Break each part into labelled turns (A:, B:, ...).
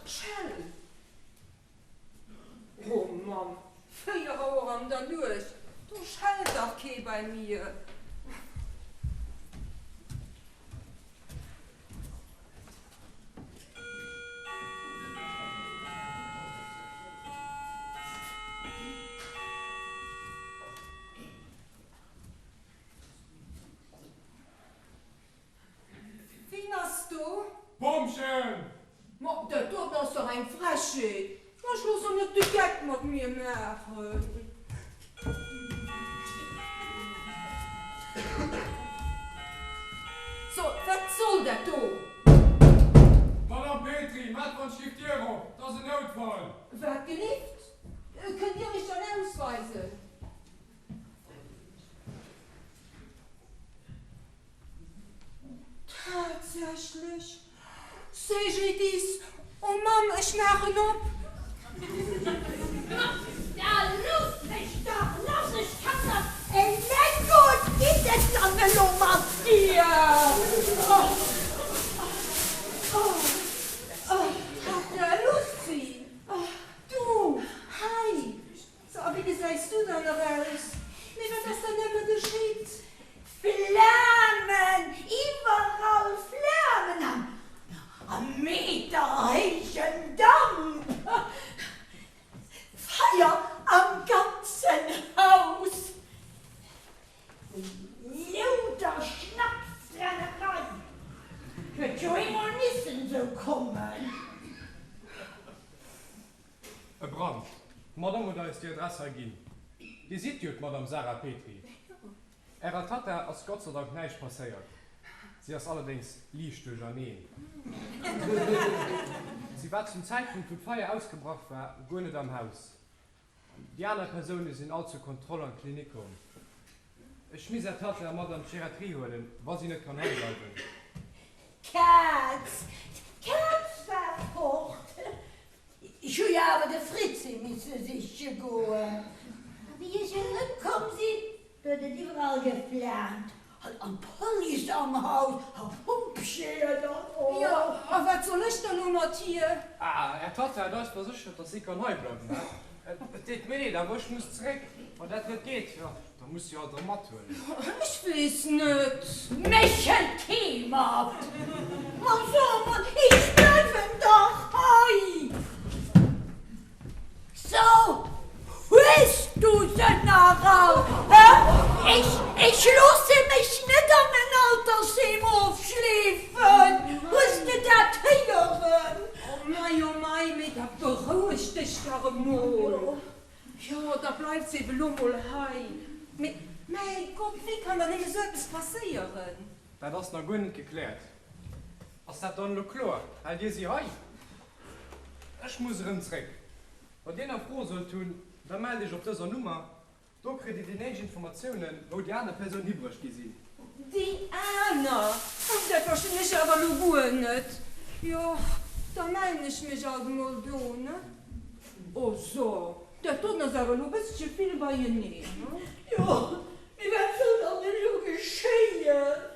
A: D'Schell! Oh Mamm, 4 Auer an der Nuecht, do schellt dach kee bei mir! Ween ass do?
B: Pompchen!
A: Ma dat doten ass dach eng Frechheet! Ma ech looss och net de Geck mat mir maachen! So, wat soll dat do?
B: Madame Petry, maacht wann d'Schliff d'Dier op, 't ass en Noutfall!
A: Wat gelift? Kënnt Dir Iech dann ausweisen? Tatsächlech? CGDIS, Oh Mamm, ech maachen op!
C: Ma da loosst mech dach lass, ech kann dach eleng goen! Geet et dann elo mat dir?
A: Oh, oh, oh, Tatta Lucie, du hei! So, a wéi gesäis du dann eraus? Mee wat ass dann nëmme geschitt?
C: Flamen! Iwwerall Flamen an a meterhéijen Damp! Feier am ganzen Haus! Louter Schnapsbrennerei! Huet jo eemol missen esou kommen!
B: E Brand. D'Madame huet eis déi Adress hei ginn. Dir sidd jo d'Madame Sarah Petry. Ärer Tatta ass gottseidank näischt passéiert. Si ass allerdéngs liicht duercherneen. Si war zum Zäitpunkt, wou d'Feier ausgebrach war, guer net am Haus. Déi aner Persoune sinn all zur Kontroll an d'Klinik komm. Ech misst Är Tatta mat an d'Geriatrie huelen, wa si net kann hei bleiwen.
C: D'Kaz, d'Kaz war fort. Ech hu jo awer de Fritzi misse siche goen. A wéi ech erëmkomm sinn, do huet et iwwerall geflaamt. An d'Police am Haus a Pompjeeën an oh.
A: Jo, a wat soll ech dann elo mat hir?
B: Ah, Är Tatta huet eis verséchert, dass si kann hei bleiwen, hä? Et deet mir leed, awer ech muss zeréck. Wann dat net geet, jo, da muss si halt erëm mathuelen.
A: Ech weess net.
C: Mech hëlt kee mat. Ma so emol, ech bleiwen dach hei. So, hues du se nach all, hä? Ech, ech loosse mech net an en Altersheem ofschleefen, hues de dat héieren?
A: Oh mei, oh mei, mee da beroueg dech dach emol. Jo, da bleift se eben elo mol hei. Mee, mäi Gott, wéi kann dann nëmme sou eppes passéieren?
B: Dat ass nach guer net gekläert. Ass dat dann elo kloer? Haalt Dir si hei? Ech muss erëm zréck. Wann Dir nach Froe sollt hunn, da mellt Iech op dëser Nummer. Do kritt Dir déi néideg Informatiounen, wou déi aner Persounen hibruecht gi sinn.
A: Déi aner? Dat verstinn ech awer elo guer net. Jo, da mellen ech mech alt emol do, ne? Oh so, dat doten ass awer elo e bëssche vill beieneen, ne?
C: Jo, mee wat soll dann elo geschéien?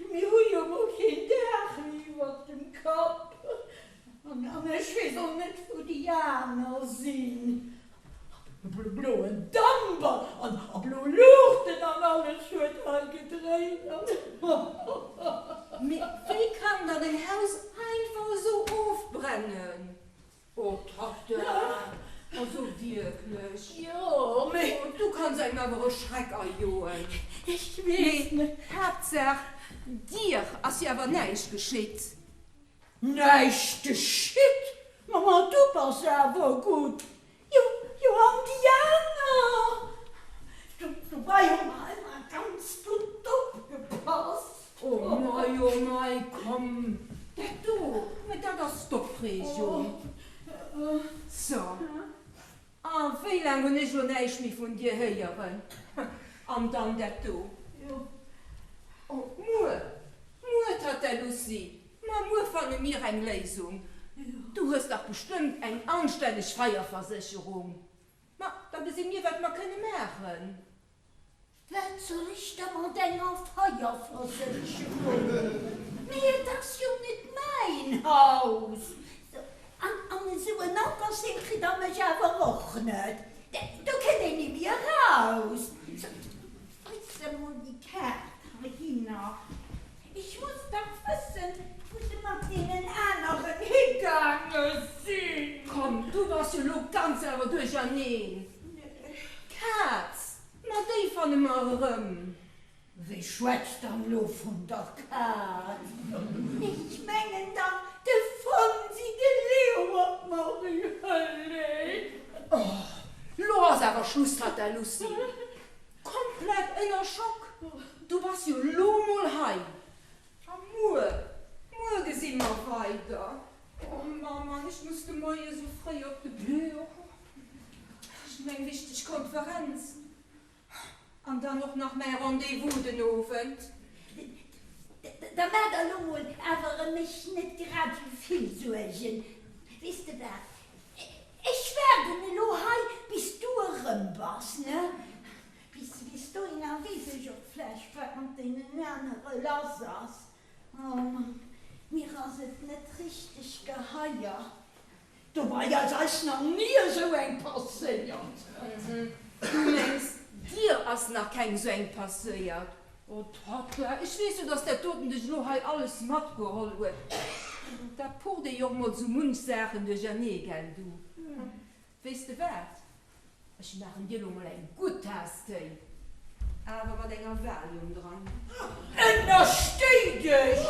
C: Mir hu jo mol keen Daach méi iwwert dem Kapp. An ech weess och net, wou déi aner sinn. Bloen Damp an blo Luuchten an alles huet hei gedréint.
A: Mee wéi kann dann en Haus einfach esou ofbrennen? Oh Tatta, also wierklech,
C: Jo, mee.
A: Oh, du kanns engem awer e Schreck ajoen.
C: Ech weess net.
A: Mee Haaptsaach, dir ass jo awer näischt geschitt.
C: Näischt geschitt? Ma ma du bass awer gutt. Jo, jo, an déi aner? Dobei hu mer ëmmer ganz gutt opgepasst.
A: Oh mei, oh mei, komm, dat do, mä dat ass d'Opreegung. So, a wéi laang hunn ech elo näischt méi vun dir héieren? An dann dat do. Oh, muer, muer, Tatta Lucie, ma muer fanne mir eng Léisung. Du hues dach bestëmmt eng anstänneg Feierversécherung. Ma da gesi mir, wat mer kënne maachen.
C: Wat soll ech da mat enger Feierversécherung? Mee et ass jo net mäin Haus. en Altersheem kritt der mech awer och net. Do kënnt een ni méi eraus. So, weis emol déi Kaart heihinner. Ech muss dach wëssen, wou se mat deenen aneren higaange sinn.
A: Komm, du bass jo lo ganz awer duercherneen. Kaz, ma déi fanne mer erëm.
C: Wie schwätzt dann lo vun der Kaz? Ech mengen dach de Fonsi, de Leo mat d'Marie-Helene.
A: Oh, lo ass awer Schluss, Tatta Lucie. Komplett ënner Schock. Du bass jo lo mol hei. A muer, muer gesi mer weider. Oh Mamm, an ech muss de Moie sou fréi op de Büro. Ech hunn eng wichteg Konferenz. An dann och nach mäi Rendez-vous den Owend.
C: Da maach der elo mol awer ëm mech net grad esou vill Suergen. Weess de wat, ech waarden elo hei, bis du erëm bass, ne? Bis, bis dohinner weess ech och vläicht, wat mat deenen anere lass ass. Oh Mann, mir ass et net richteg geheier. Dobei ass eis nach ni esou eng passéiert.
A: Du mengs, dir ass nach keng esou eng passéiert? Oh Tatta, ech weess jo, dass dat doten dech elo hei alles matgeholl huet. Da pucht ee jo och mol esou munch Saachen duerchernee, gell du? Weess de wat, ech maachen dir elo mol eng gutt Taass Téi, awer mat enger Valium dran.
C: Ënnerstéi dech!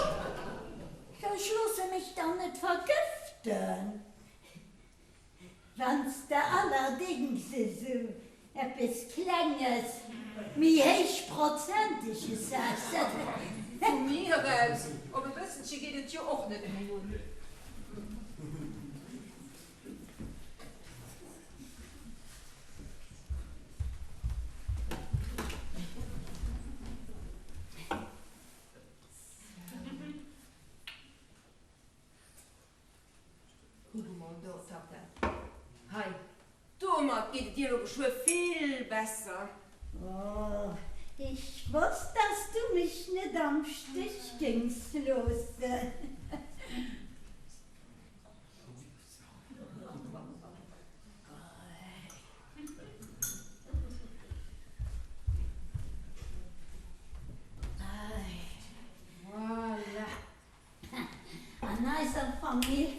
C: Ech loosse mech dann net vergëften. Wann s de allerdéngs esou eppes Klenges, méi Héichprozenteges häss.
A: Vu mir aus, op e bësselche geet et jo och net méi un. Kuck emol do, Tatta. Hei, domat geet et dir elo geschwë vill besser.
C: Oh, ech wosst, dass du mech net am Stich géings loossen.
A: Voilà.
C: An eiser Famill,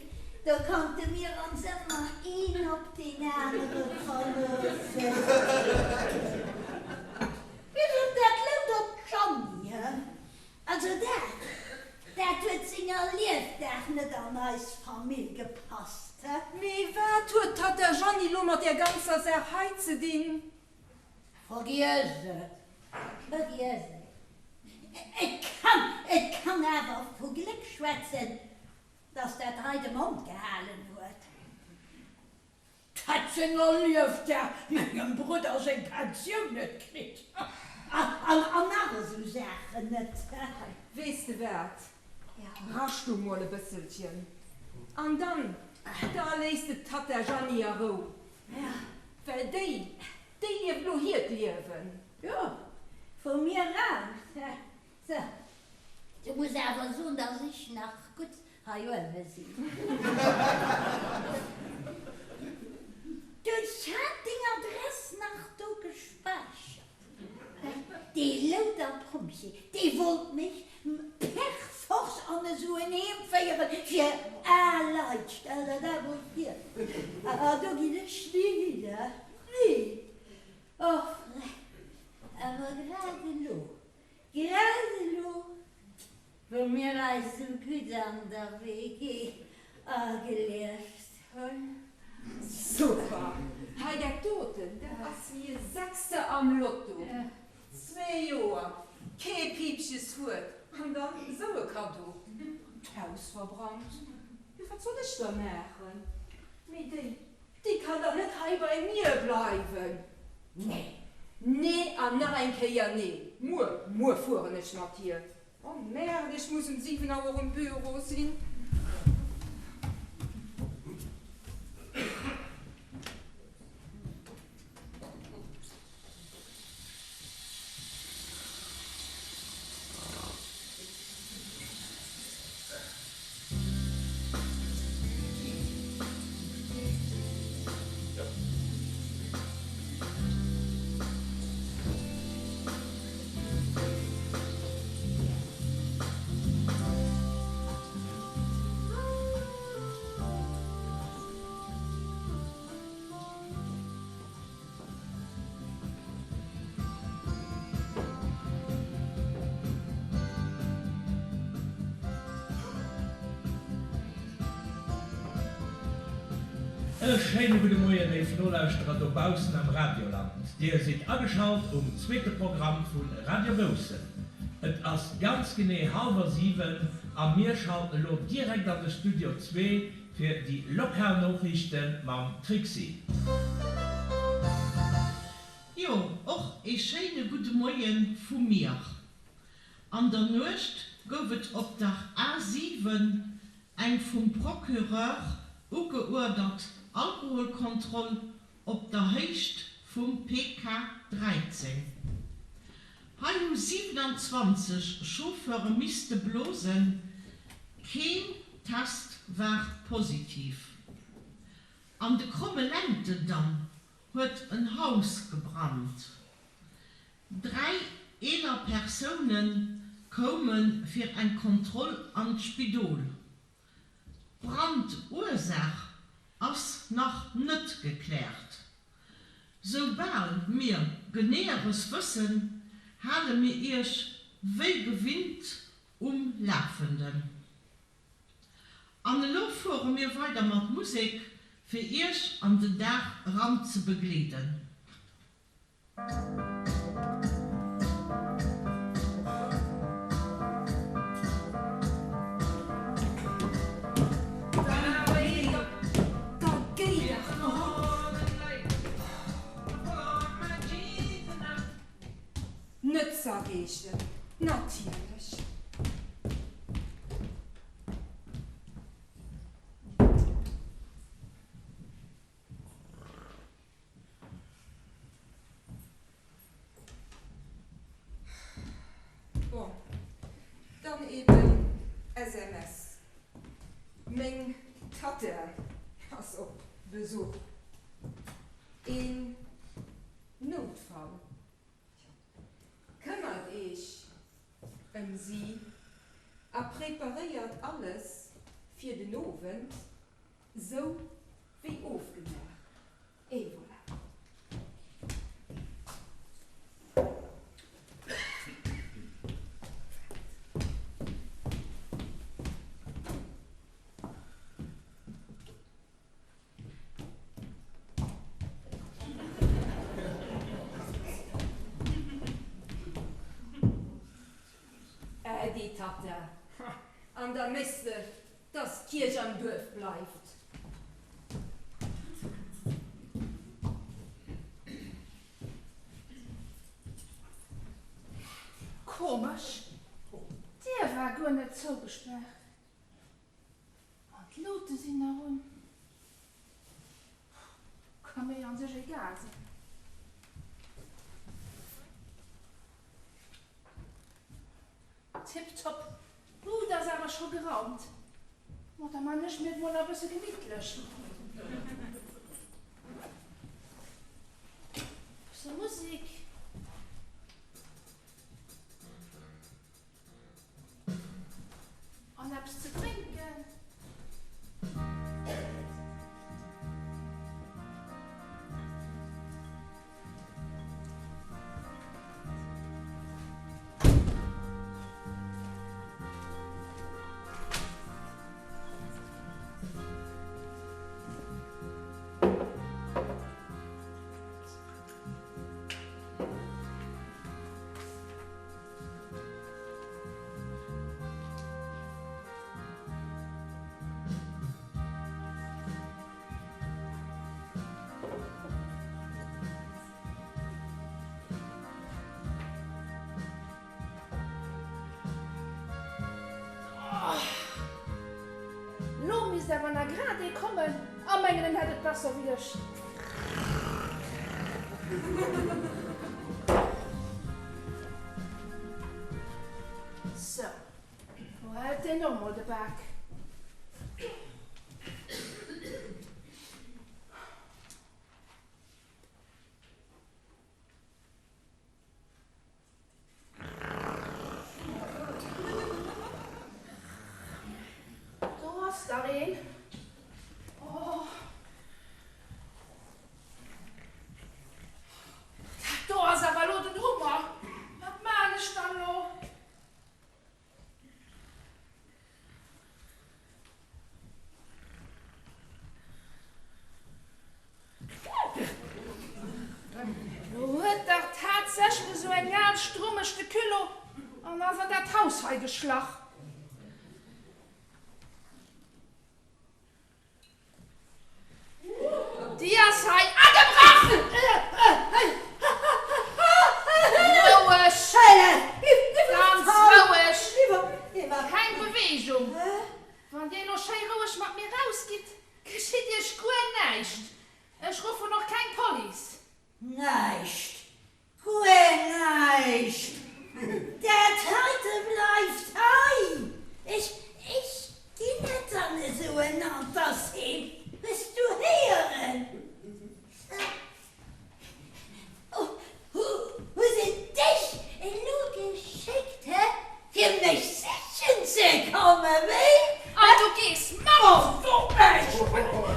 C: do konnte mir ons ëmmer een op deen anere verloossen. Bis op dat Lout op d'Jeanny, he? Also dat, dat huet senger Liefdag net an eis Famill gepasst, he?
A: Mee wat huet d'Tatta Jeanny lo mat där ganzer Saach hei ze dinn?
C: Vergiess et, vergiess et. Et kann, et kann awer vu Gléck schwätzen, dass dat hei de Mond gehalen huet. D'hätt senger Liefdag mengem Brudder seng Pensioun net kritt. An nach esou Saachen net.
A: Weess de wat, rascht du mol e bësselchen an dann, da léiss de d'Tatta Jeanny a Rou, well déi, déi lieft lo hiert Liewen.
C: Jo, vu mir aus. Sou, du muss awer soen, dass ech nach gutt hei uewe sinn. Du, ech hat deng Adress nach do gespäichert. Dee louter Pompjee, dee wollt mech per force an esou en Heem féiere fir al Leit, stell der dat mol vir. A do ginn ech ni hin, ni. Och freck, awer grad elo, Grad elo, wou mir eis sou gutt an der WG agelieft hunn.
A: Super! Hei dat doten, dat ass wéi e Sechser am Lotto. Zwee Joer, kee Piipches fuert an dann esou e Kaddo. D'Haus verbrannt. Jo, wat soll ech da maachen? Mee déi Déi kann dach net hei bei mir bleiwen! Nee, nee an nach eng Kéier nee! Muer, muer fueren ech mat hir! Oh merde, ech muss um 7 Auer um Büro sinn.
D: E schéine gudde Moien, léif Nolauschterer dobaussen am Radioland. Dir sidd ageschalt um zweete Programm vu Radio Boussen. Et ass ganz genee hallwer 7 a mir schalten elo direkt an de Studio zwee fir déi lokal Noriichte mam Trixi.
E: Jo, och ee schéine gudde Moie vu mir. An der Nuecht gouf et op der A 7 eng vum Procureur ugeuerdert Alkoholkontroll op der Héicht vum PK 13. Hei hu 27 Chauffeure misste blosen, keen Test war positiv. An de Kromme Längten dann huet en Haus gebrannt. 3 eeler Persoune koume fir eng Kontroll an d'Spidol. D'Brandursaach ass nach net gekläert. Soubal mir Geneeëres wëssen, hale mir Iech wéi gewinnt um Lafenden. An elo fuere mir weider mat Musek, fir Iech an den Dag eran ze begleeden.
A: Da géi dach erop! Net z'erreechen, natierlech. Bon, dann eben SMS. Meng Tatta ass op Besuch. Een Noutfall. Këmmert eech ëm si a preparéiert alles fir den Owend, sou wéi ofgemaach. Et voilà. Äddi Tatta, an da méchs de, dass d'Kierch am Duerf bleift.
F: Komesch, d'Dier war guer net zougespaart. An d'Luute sinn nach un. Ka mir jo an sech egal sinn. Tiptop, d'Bud ass awer scho geraumt. Ma da man ech mir et mol nach e bësse gemittlech. Bësse Musik. An eppes ze drénken. Lo misst awer na grad ee kommen a mengen en hätt et besser wéi ech. Sou, lo hält deen och mol de Bak. Do ass dach een. Oh. Dat do ass awer elo den Hummer. Wat maan ech dann elo? d'Haus hei geschlach. Déi ass hei agebrach! Roueg! Ganz roueg! Keng Beweegung! Wann Dir elo schéi roueg mat mir rausgitt, geschitt Iech guer näischt. Ech ruffen och keng Police.
C: Näischt! Guer näischt! Dat heite bleift hei! Ech, ech ginn net an esou en Altersheem, hues du héieren? Oh, hu, hu se dech elo geschéckt, hä, fir mech sichen ze kommen, wéi?
F: An du gees mat!
C: Oh, wo ech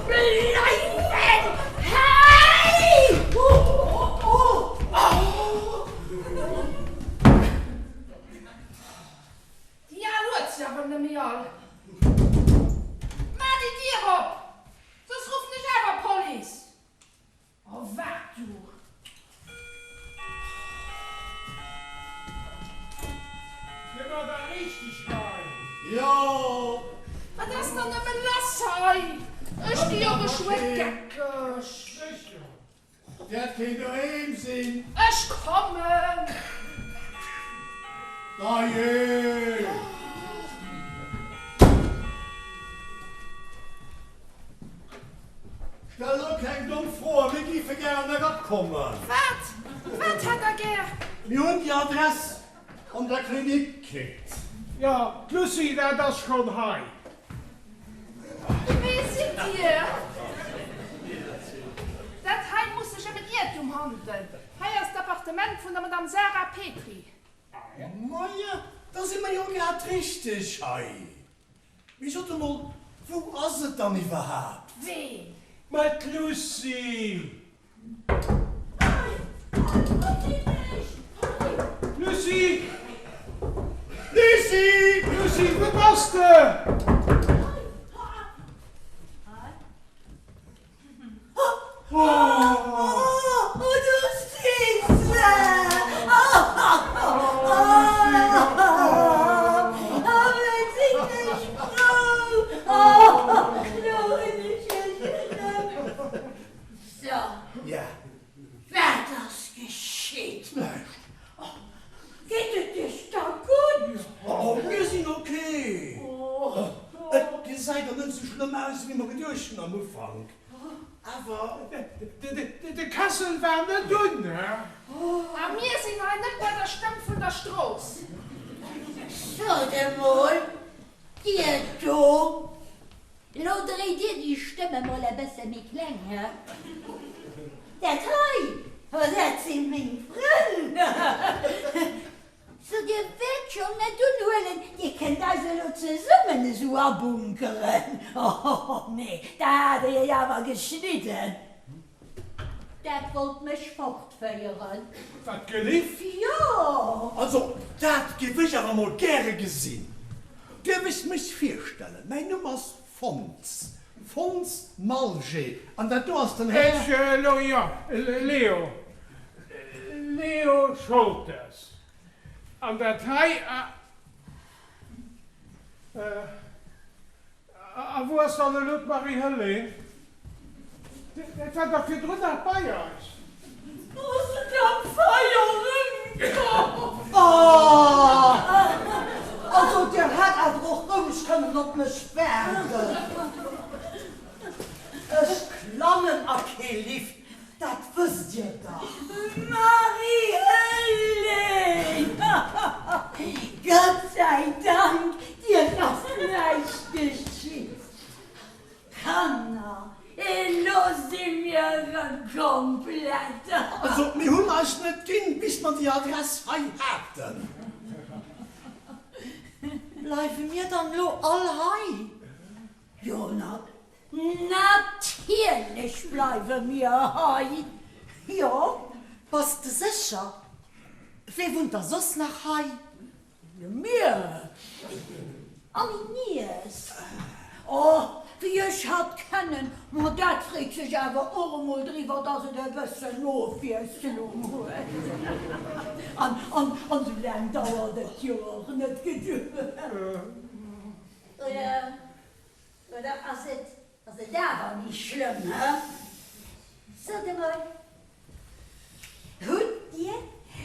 C: bleiwen hei!
F: Déi al huet se awer net méi all. Maach déi Dier op, soss ruffen ech awer d'Police! Oh wat du!
G: Dir war da richteg hei!
H: Jo!
F: Wat ass dann nëmmen lass hei? Ech gi jo geschwë geckeg!
G: Sécher!
H: Wäert keen doheem sinn!
F: Ech kommen!
H: Dajee! Stell elo keng domm Froen, mir géife gären erakommen.
F: Wat? Wat hätt der gär?
H: Mir hunn déi Adress an der Klinik kritt.
G: Jo, d'Lucie, dat ass schonn hei.
F: Wee sidd Dir? Dat hei muss sech ëm en Iertum handelen. Hei ass d'Appartement vun der Madame Sarah Petry.
H: Maja, da si mer jo grad richteg hei. Mee sot emol, wou ass et dann iwwerhaapt?
F: Ween?
G: Ma d'Lucie! Lucie!
H: Lucie!
G: Lucie, wou bass de?
H: Gesäit der net sou schlëmm aus wéi mer geduecht hunn am Ufank. Awer.
G: De Kessel war net un, he?
F: A mir sinn hei net bei der Stëmm vun der Strooss.
C: Sot emol, dir do, lo dréit dir déi Stëmm emol e bësse méi kleng, he? Dat hei, dat si meng Frënn. So dir wäert schonn net unhuelen, dir kënnt eis elo zesummen esou abunkeren. Oh nee, da hat der iech awer geschnidden. Dat wollt mech fortféieren.
G: Wat gelift?
C: Jo!
H: Also, dat géif ech awer mol gäre gesinn. Dierf ech mech virstellen? Mäin Numm ass Fons, Fons Malger. An dat do ass den Här.
G: Ech, jo, Leo, Leo Scholtes. An dat hei, a wou ass dann elo d'Marie-Helene? Dat war dach virdrun nach bei eis.
C: Ass et am Feier erëmkomm?
I: Oh! Also dir hätt awer och roueg kënnen op mech waarden. Ech klammen a kee Lift, Dat wësst Dir dach.
C: Marie-Helene, Gott sei Dank, dir ass näischt geschitt. Kanner, elo si mir erëm komplett.
H: Also, mir hunn eis net ginn, bis mer déi Adress hei haten.
I: Bleiwe mir dann elo all hei?
C: Jo, Natierlech bleiwe mir hei.
I: Jo, bass de sécher? Wee wunnt da soss nach hei?
C: Mir a meng Niess. Oh, wéi ech hatt kennen! Ma dat freet sech awer och emol driwwer, dass et e bëssen Ofwiesslung huet. An, an, an sou laang dauert et jo och net geduer. Oder, oder ass et, ass et awer méi schlëmm, hä? Sot emol, Hutt Dir,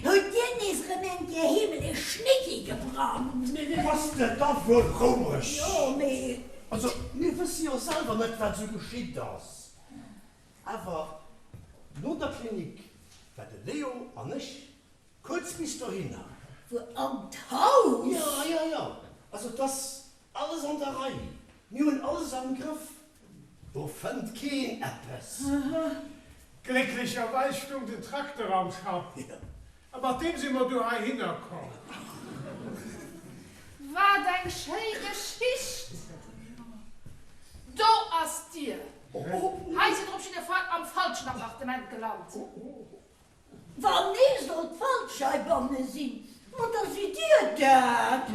C: hutt Dir nees erëm eng Kéier heemlech Schnetti gebrannt?
H: Bass de da wuel roueg?
C: Jo, mee.
H: Also, mir wësse jo selwer net, wat esou geschitt ass. Awer no der Klinik war de Leo an ech kuerz bis dohinner.
C: Wou, an d'Haus?
H: Jo, jo, jo. Also, 't ass Alles an der Rei, mir hunn alles am Grëff, do fënnt keen eppes.
G: Glécklecherweis stung den Trakter am Schapp a mat deem si mer du heihinner komm.
F: Wat eng schéi Geschicht! Do ass d'Dier. Hei sidd der op jidde Fall am falschen Appartement gelant.
C: Wann ee sollt falsch heibanne sinn, ma da sidd Dir dat.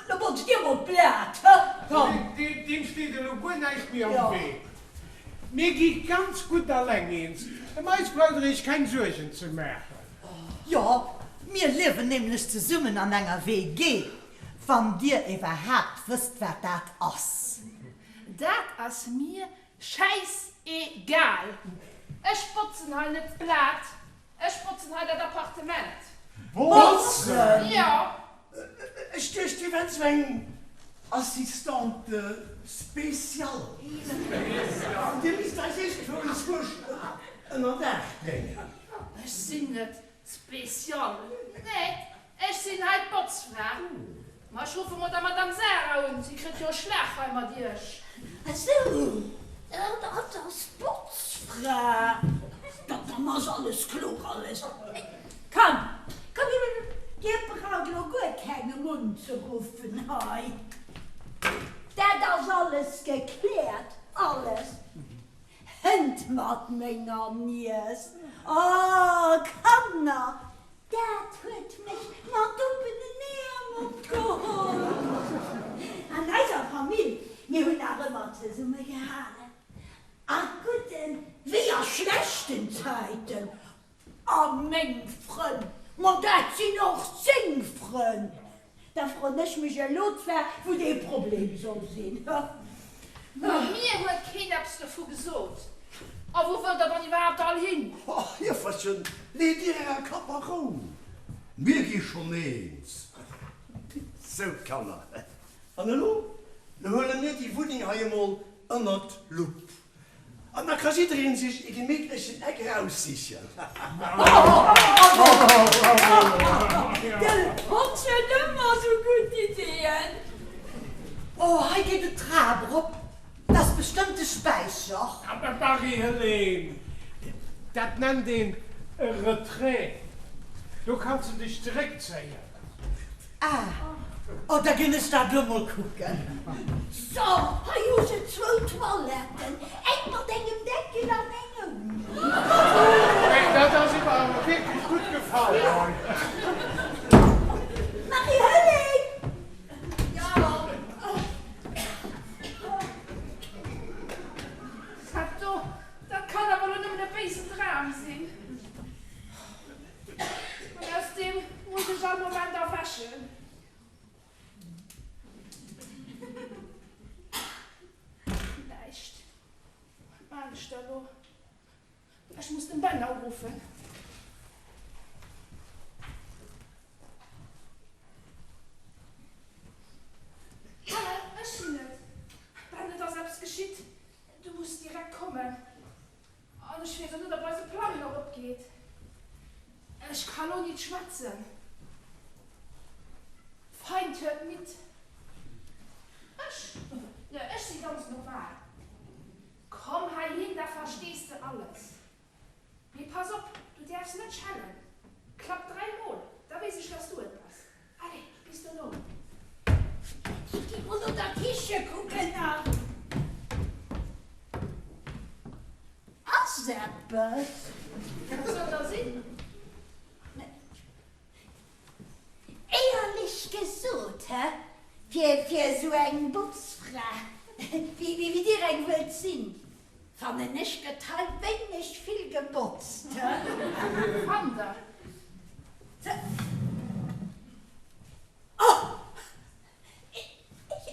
C: Lo botzt Dir mol d'Blat, hë? Komm.
G: Deem steet elo guer näischt méi am Wee. Mir gi ganz gutt alleng eens. Ëm eis braucht Der Iech keng Suergen ze maachen.
I: Jo, mir liewen nämlech zesummen an enger WG, wann Dir iwwerhaapt wësst, wat dat ass.
F: Dat ass mir Schäissegal! Ech botzen hei net d'Blat, ech botzen hei dat Appartement.
H: Botzen?
F: Jo.
H: Ech duecht, dir wäert sou eng Assistante spéciale. Dir misst eis iergendwou enzwousch ënnerdaach bréngen.
F: Ech sinn net Spécial? Nee, ech sinn hei d'Botzfra. Ma ech ruffe mol der Madame Sarah un, si kritt jo e Schlag hei mat iech.
C: Esou, dat ass d'Botzfra. Dann ass alles kloer, alles. Komm, komm, dir braucht elo guer kengem unzeruffen hei. Dat ass alles gekläert, alles. Hënt mat menger Niess. Oh, Kanner, dat huet mech mat oppenen Äerm opgeholl. An eiser Famill, mir hunn nach ëmmer zesumme gehalen, a gudden wéi a schlechten Zäiten. A meng Frënn, ma dat sinn och seng Frënn. Da froen ech mech elo zwar, wou dee Problem soll sinn.
F: Ma mir huet keen eppes dovu gesot. A wou wëllt der dann iwwerhaapt all hin?
H: Och, Jëfferchen, leet dir ärer Kapp a Rou, mir gi schonn eens. Sou, Kanner, an elo, lo huele mir déi Wunneng hei emol ënnert d'Lupp. An da ka jiddereen sech e gemitlechen Eck eraussichen.
C: De Hond huet ëmmer sou gutt Ideeën.
I: Oh, hei geet et d'Trap erop. Dat ass bestëmmt de Späicher.
G: Marie-Helene, dat nennt een e Retrait. Do kanns de dech zeréckzéien.
I: Ah, oh, da ginn ech dat elo mol kucken.
C: So, hei hu se zwou Toiletten, eng mat engem Deckel an eng ouni.
G: Mee dat ass him awer wierklech gutt gefall hei.
C: Marie-Helene!
F: Jo? Dat do, dat kann awer elo nëmmen e béisen Dram sinn. An aus deem muss ech all Moment erwächen. Näischt. Wat maan ech da lo? Ech muss den Ben uruffen. Hallo, ech sinn et. Ben, et ass eppes geschitt. Du muss direkt kommen. An ech weess och net, ob eise Plang nach opgeet. Ech ka lo nit schwätzen. D'Feind huet nit. Ech? Nö, ech si ganz normal. Komm heihin, da verstees de alles. Mee pass op, du däerfs net schellen. Klapp dräimol, da weess ech, dass du et bass. Allez, bis dono.
C: Ech gi mol no der Kiche kucken nach ass eppes.
F: Wat soll da sinn?
C: Éierlech gesot, hä, fir fir esou eng Botzfra wéi wéi dir eng wëllt sinn. Fannen ech gëtt hei wéineg vill gebotzt, he?
F: Fannt der?
C: Oh!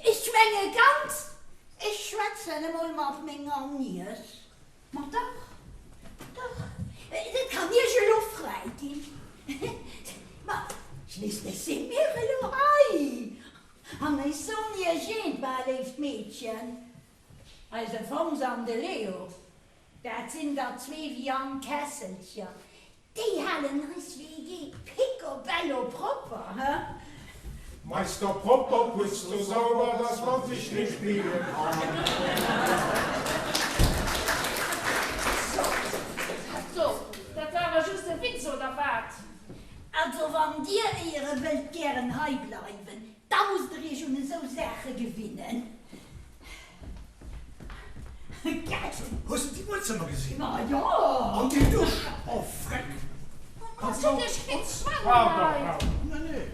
C: Ech menge ganz, ech schwätzen emol mat menger Niess. Ma dach, dach, dat kann Iech elo fräi ginn. Ma schliisslech si mir elo hei. An ech soen Iech eent, mäi léift Meedchen, Eise Fons an de Leo, dat sinn der zwee wéi an Kesselcher, déi halen eis WG picobello propper, he?
G: Meister Propper putzt so sauber, dass man sich nicht spiegeln kann.
F: So, dat war awer just e Witz, oder wat?
C: Also wann Dir éiere wëllt gären hei bleiwen, da musst Der Iech un esou Saache gewinnen.
H: Hues de déi Buedzëmmer gesinn?
C: Ma jo!
H: An déi Dusch! Oh freck!
F: Kanns du. Ech keen Zwang hei!
H: Nee, nee.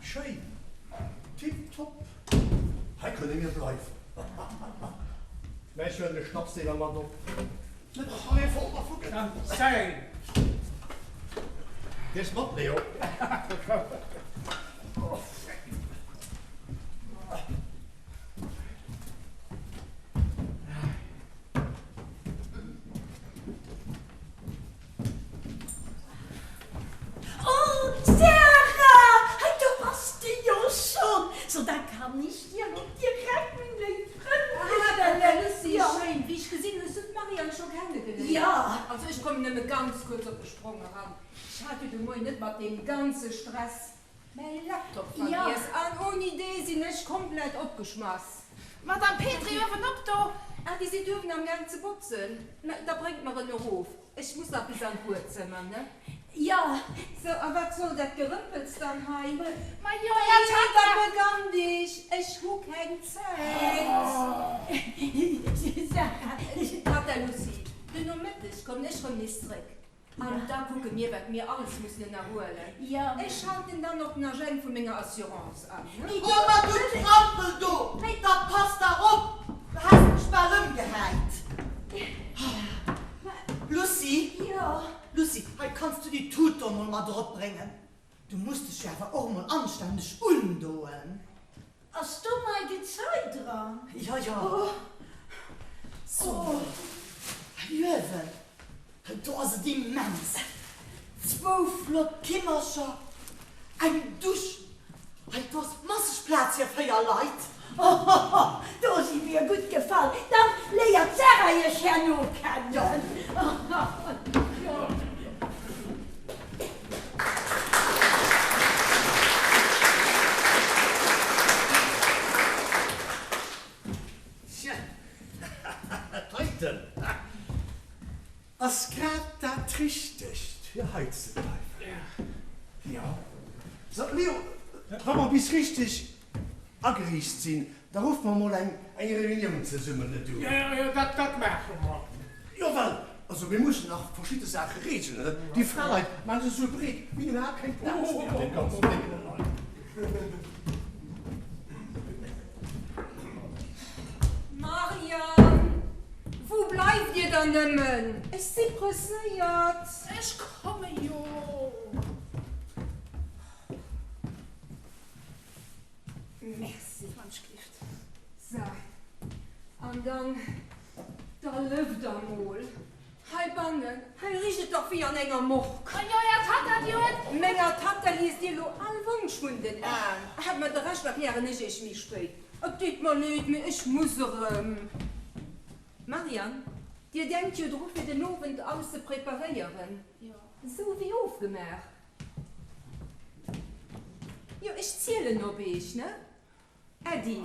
H: Schéin! Tiptop! Hei kënne mir bleiwen. Mä ech huelen de Schnapsdeeler mat op. Net dass mer ee voll dervu gëtt.
G: Zäin.
H: Gees mat, Leo?
C: Oh, Sarah, hei do bass de jo schonn. So, da kann ech dir elo direkt meng léif Frënn virstellen.
A: Ah, Lucie, schéin. Wéi ech gesinn, hues du d'Marianne scho kennegeléiert.
C: Jo.
A: Also ech kommen nëmme ganz kuerz op de Sprong eran. Ech hat jo de Moien net mat deem ganze Stress mäi Laptop vergiess an ouni dee sinn ech komplett opgeschmass.
F: Madame Petry, uewen op do!
A: Ah, Dir sidd uewen am Gaang ze botzen? Mä da bréngt mer en erof. Ech muss nach bis an d'Buedzëmmer, ne?
C: Jo.
A: Sou, a wat soll dat Gerëmpels dann hei?
F: Ma jo, Här Tatta!
A: Da begann dich, ech hu keng Zäit.
C: Sarah.
A: Tatta Lucie, de Nomëtteg kommen ech rëm nees zréck. An da kucke mir, wat mir alles mussen ënnerhuelen. Ech schalten dann och den Agent vu menger Assurance an.
I: Oh, ma du Trampel do! Da pass dach op! Du häss mech bal ëmgehäit. Lucie? Lucie, hei kanns du déi Tut do mol mat eropbréngen. Du muss dech jo awer och mol anstänneg undoen.
C: Ass do mei Gezei dran?
I: Jo, jo. So, hei uewen, do ass et immens. Zwou flott Kimmercher, eng Dusch, hei do ass masseg Plaz fir 4 Leit.
C: Ohoho, do si mir gutt gefall. Dann léiert d'Sarah iech herno kennen.
H: Tja, dat heiten ass grad dat Richtegt, fir hei ze bleiwen. Jo. So, Leo, wa mer bis richteg ageriicht sinn, da ruffe mer mol eng Reunioun zesummen, net du?
G: Jo, jo, dat, dat maache mer.
H: Jo, well, also mir mussen nach verschidde Saache reegelen, ne? Déi Fraleit maache sech esou breet, mir hunn iwwerhaapt keng Plaz méi an deem ganzen Déngen hei.
A: Marianne, wou bleift Dir dann nëmmen? Ech si presséiert.
F: Ech komme jo.
A: Merci. Sou, an dann, da lëft der mol heibannen. Hei richt et dach wéi an enger Morgue.
F: An jo, är Tatta, déi huet.
A: Menger Tatta liest Dir lo all Wonsch vun den Aen. Hat mer de Rescht erklären ech Iech méi spéit. Et deet mer leed, mee ech muss erëm. Marianne, Dir denkt jo dru fir den Owend alles ze preparéieren, sou wéi ofgemaach. Jo, ech zielen op Eech, ne? Äddi.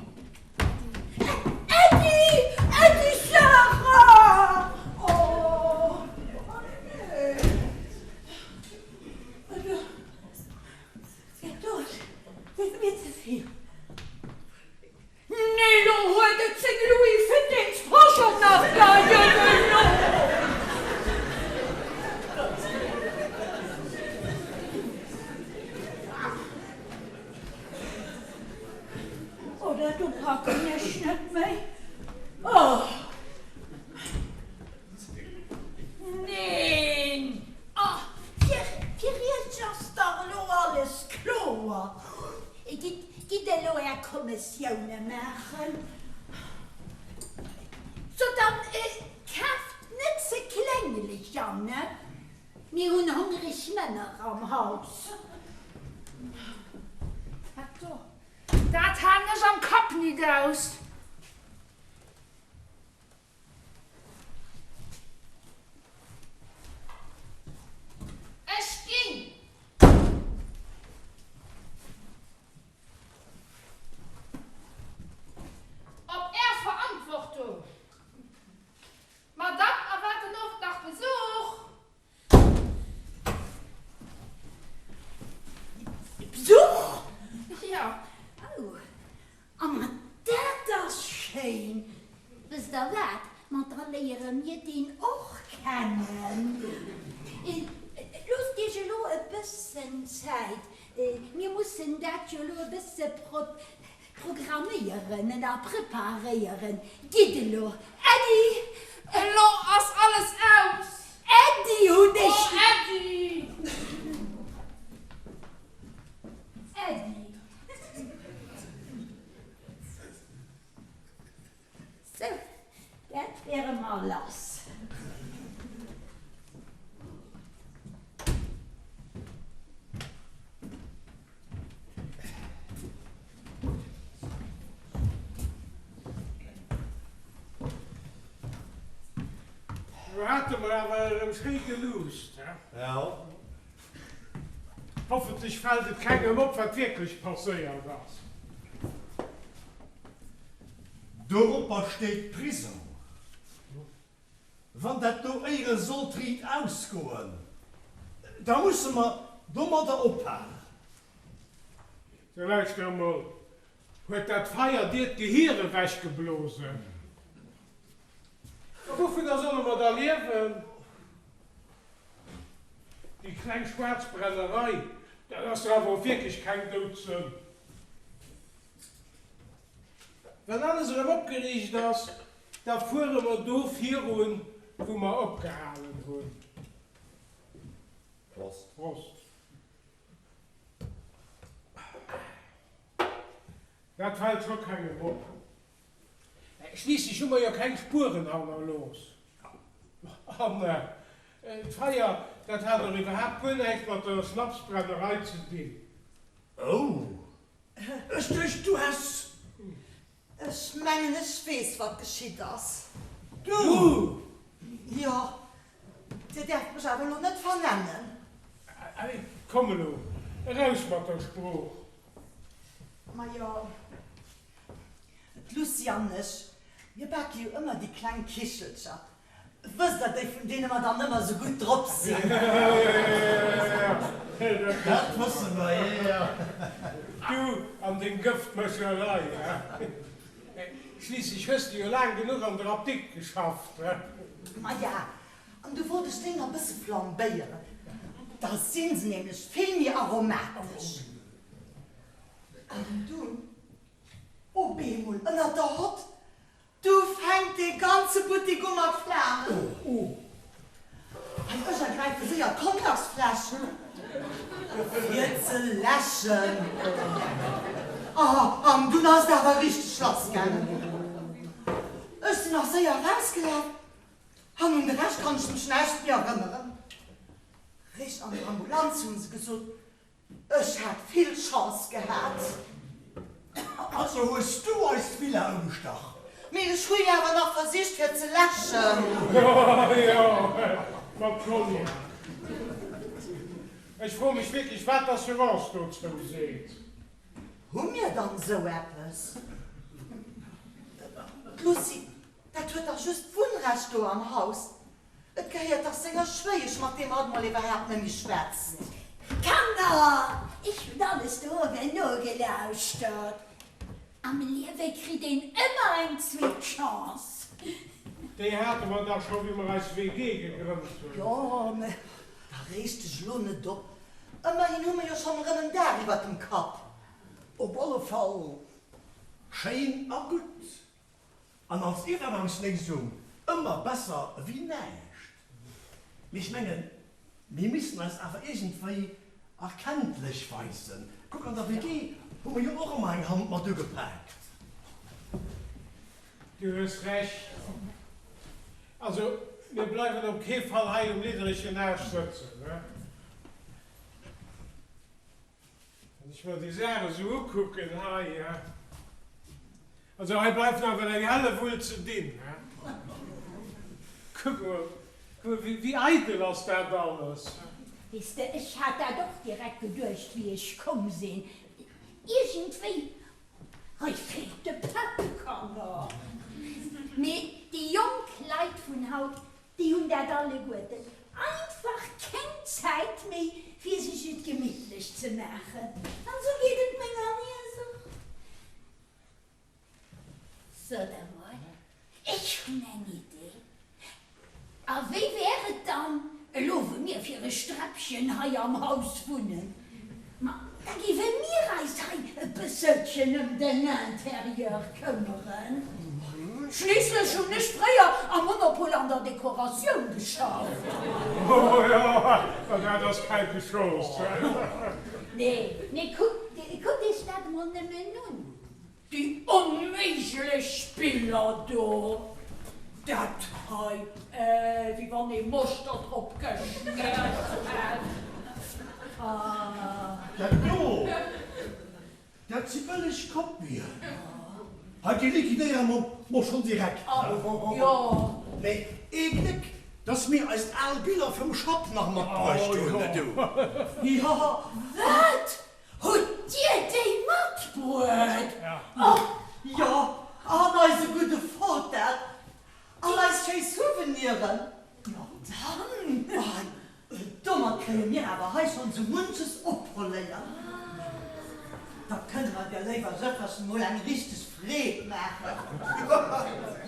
C: Äddi! Äddi, Sarah! Oh, nee! Dat do ass mir ze vill. Nee, lo huet et seng Louis Fittings Posch och nach leien elo! Oh, dat do. packen ech net méi. Oh! Neen! Oh, fir, fir iech ass dach elo alles kloer. Gitt, gitt elo är Kommissioune maachen. So, dann kaaft net ze klenglech an, ne? Mir hunn hongreg Männer am Haus.
F: Dat do, dat halen ech am Kapp nit aus. Ech ginn! Op Är Verantwortung! D'Madame erwaart den Owend nach Besuch.
C: Besuch?
F: Jo.
C: Oh, a ma dat ass schéin. Wësst der wat, ma da léiere mir deen och kennen. Loosst iech elo e bëssen Zäit, mir mussen dat jo elo e bësse Programméieren a preparéieren. Gitt elo, Äddi!
F: Elo ass alles aus!
C: Äddi hunn ech!
F: Oh, Äddi!
C: Äddi! Sou, dat wäre mer lass.
G: Do hate mer awer erëm schéi geluusst, he?
H: Jo.
G: Hoffentlech fält et kengem op, wat wierklech passéiert ass.
H: Doropper steet Prisong. Wann dat do éiere sollt riit ausgoen, da musse mer domadder ophalen.
G: So, lauschter emol, huet dat Feier dir d'Gehier ewechgeblosen? A wouvunner solle mer da liewen? Déi kleng schwaarz Brennerei, dat ass dach awer och wierklech keng Doudsënn. Wann alles erëm opgeriicht ass, da fuere mer do virun, wou mer opgehalen hunn.
H: Prost.
G: Prost. Dat fält scho kengem op. Schliisslech hu mer jo keng Spueren hannerlooss. An d'Feier, dat hat och iwwerhaapt guer näischt mat der Schnapsbrennerei ze dinn.
H: Oh, ech duecht, du häss.
I: Ech mengen, ech weess, wat geschitt ass.
G: Du?
I: Jo, Dir däerft mech awer elo net vernennen.
G: Komm elo, eraus mat der Sprooch!
I: Majo. D'Lucie an ech, mir bake jo ëmmer déi kleng Kichelcher. Wësst der, déi vun deene mer dann ëmmer esou gutt drop sinn.
H: Dat wësse mer, jo, jo.
G: Du an deng Gëftmëscherei, he? Schliisslech hues de jo laang genuch an der Apdikt geschafft, he?
I: Maja, an du wollt ech déi nach e bësse flambéieren, da si se nämlech vill méi aromatesch. An dunn Op eemol ënnert der Hott, du fänkt dee ganze Buttik u mat Flamen. An ech ergräife séier d'Cognacsfläsch, fir ze läschen. An dunn ass et awer richteg lassgaangen. Ech sinn nach séier erausgelaf an un de Rescht kann ech mech näischt méi erënneren. Réischt an der Ambulanz hu se gesot, Ech hat vill Chance gehat.
H: Also hues du eis d'Villa ugestach?
I: Mee ech hu jo awer nach versicht fir ze läschen.
G: Jo, jo, mat Cognac. Ech froe mech wierklech, wat d'Assurance dozou seet.
I: Hu mir dann esou eppes? D'Lucie, dat huet dach just d'Wunnrecht do am Haus. Et gehéiert dach senger Schwéiesch, mat deem hatt mol iwwerhaapt net méi schwätzt.
C: Kanner, ech hunn alles do uewen nogelauschtert. Am Liewe kritt een ëmmer eng zweet Chance.
G: Déi hate mer dach scho wéi mer eis WG gegrënnt hunn.
I: Jo, mä da reeg dech elo net op. Ëmmerhin hu mer jo schonn erëm en Daach iwwer dem Kapp.
H: Op alle Fall. Schéin a gutt. An als Iwwergangsléisung ëmmer besser ewéi näischt. Mee ech mengen, mir missten eis awer iergendwéi erkenntlech weisen. Kuck, an der WG hu mer jo och ëmmer eng Hand mat ugepaakt.
G: Du hues Recht. Also, mir bleiwen op kee Fall hei um lidderegen Aarsch sëtzen, ne? Wann ech mer déi Saach esou ukucken hei, also hei bleift nawell eng Hellewull ze dinn, he? Kuck mol, wéi eidel ass dat alles?
C: Weess de, ech hat dat och direkt geduecht, wéi ech komm sinn. Iergendwéi, hei feelt de Pep, Kanner. Mee déi jonk Leit vun haut, Déi hunn dat alleguerten einfach keng Zäit méi fir sech et gemittlech ze maachen. An esou geet et menger Niess och. Sot emol, ech hunn eng Idee. A wéi wär et dann, elo wou mir fir e Sträppchen hei am Haus wunnen, Ma da géiwe mir eis hei e bësselchen ëm den Intérieur këmmeren. Schliisslech hunn ech fréier am Monopol an der Dekoratioun geschafft.
G: Oh jo, ma dat ass quelque chose.
C: Nee, nee, kuckt Iech dat emol nëmmen un. Déi onméiglech Spiller do! Dat hei, wéi wann ee Moschter drop geschmiert hätt. Ah.
H: Dat do, dat si bëlleg Kopien. Hei, déi liquidéiere mer mol schonn direkt.
C: Jo.
H: Mee ee Gléck, dass mir eis al Biller vum Schapp nach matbruecht hunn, du.
C: Jo. Wat? Hutt Dir déi matbruet?
I: Oh jo, an eise gudde Fotell an eis schéi Souveniren.
C: Jo dann!
I: Domat kréie mir awer hei schonn sou munches oppoléiert. Da kënne mer der léiwer Jëfferchen mol eng richteg Freed maachen.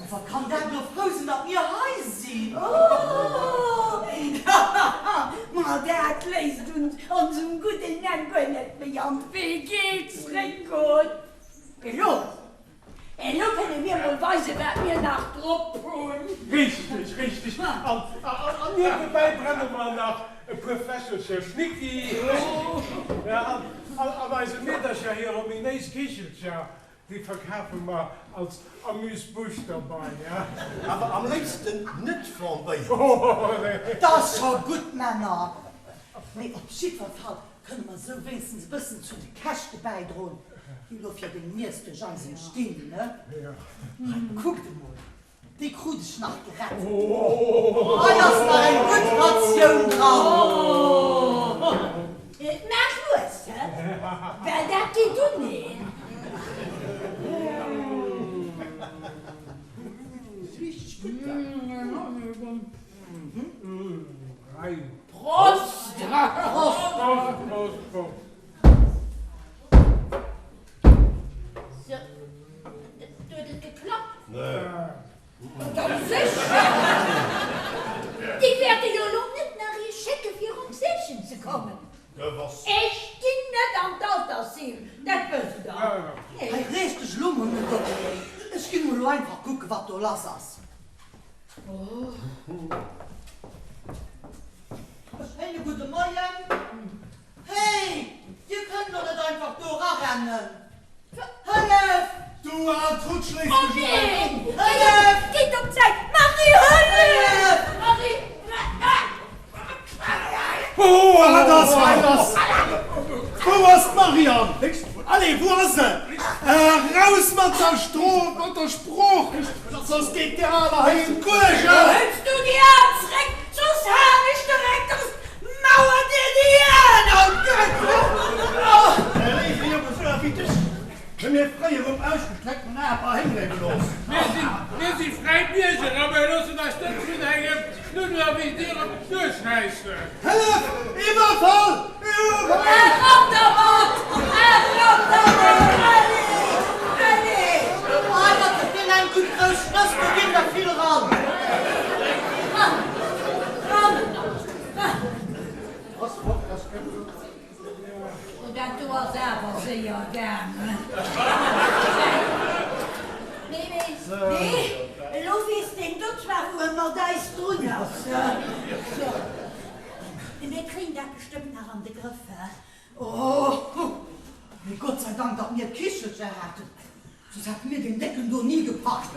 I: Ower kann dat elo frou sinn, datt mir hei sinn?
C: Oh! Ma dat léisst uns onsem gudden Enn guer net méi an d'Wee geet zréckgoen. Elo, elo kënne mir mol weisen, wat mir nach drop hunn.
G: Richteg, richteg. An, an niewebäi brenne mer nach e puer Fläschelcher Schnicki. Ja, an, an eise Meedercher hir ominéis Kichelcher. Déi verkafe mer als Amuse-bouche derbei, ja.
H: Awer am léifsten net flambéiert.
I: 't ass scho gutt, Männer. Mee op jiddwer Fall kënne mer esou wéinstens e bëssen zu de Käschte bäidroen, déi elo fir deng Niess duerch eis entstinn, ne? Hei, kuckt emol, Déi krut ech nach gerett. Hei ass nach eng gutt Ratioun dran.
C: Maach lues, hä? Well dat geet uneen. Prost!
G: Prost, Prost!
C: Sou, huet et geklappt?
H: Nee.
C: Ganz sécher! Déi wäerte jo elo net nach ee schécke fir ons sichen ze kommen. Ech ginn net an d'Altersheem, dat wësst Der.
I: Nee. Hei, reeg dech elo mol net op. Ech ginn mol elo einfach kucke wat do lass ass. E schéine gudde Moien. Hey, dir kënnt doch net einfach do erarennen! Hëllef!
H: Du al Trutsch, léiss mech
C: elo eng Rou! Hëllef! Gitt op d'Säit! Marie, hëllef! Marie!
H: Wat ass hei lass? Wou ass d'Marianne? Allez, wou ass se? Eraus mat der Strof, mat der Sprooch, soss geet der Aler hei un d'Guergel!
C: Hëls du déi Aen zréck, soss haen ech direkt dës Mauer dir déi Aen aus!
H: Léiwe Jongen, esou ewéi dech hu mir fréier um ausgestreckten Aarm erhéngere gelooss.
G: Mir si fräi Bierger a mir loossen eis net vun engem Schnuddler wéi dir op d'Nues räissen.
H: Hëllef! Iwwerfall! Iwwerfall!
C: Eran dermat! Eran dermat! Allez! Allez!
I: Hei mat de vill eng gutt grouss Schnëss, do ginn der vill ran.
C: Ran! Ran! Ran! Oh, dat do ass awer séier gaangen. Nee, elo weess deen do zwar, wou e mat eis drun ass. So, mir kréien dat bestëmmt nach an de Grëff, he? Oh, mee Gott sei Dank, datt mir d'Kichelcher haten, soss hätte mir deen Décken do ni gepackt.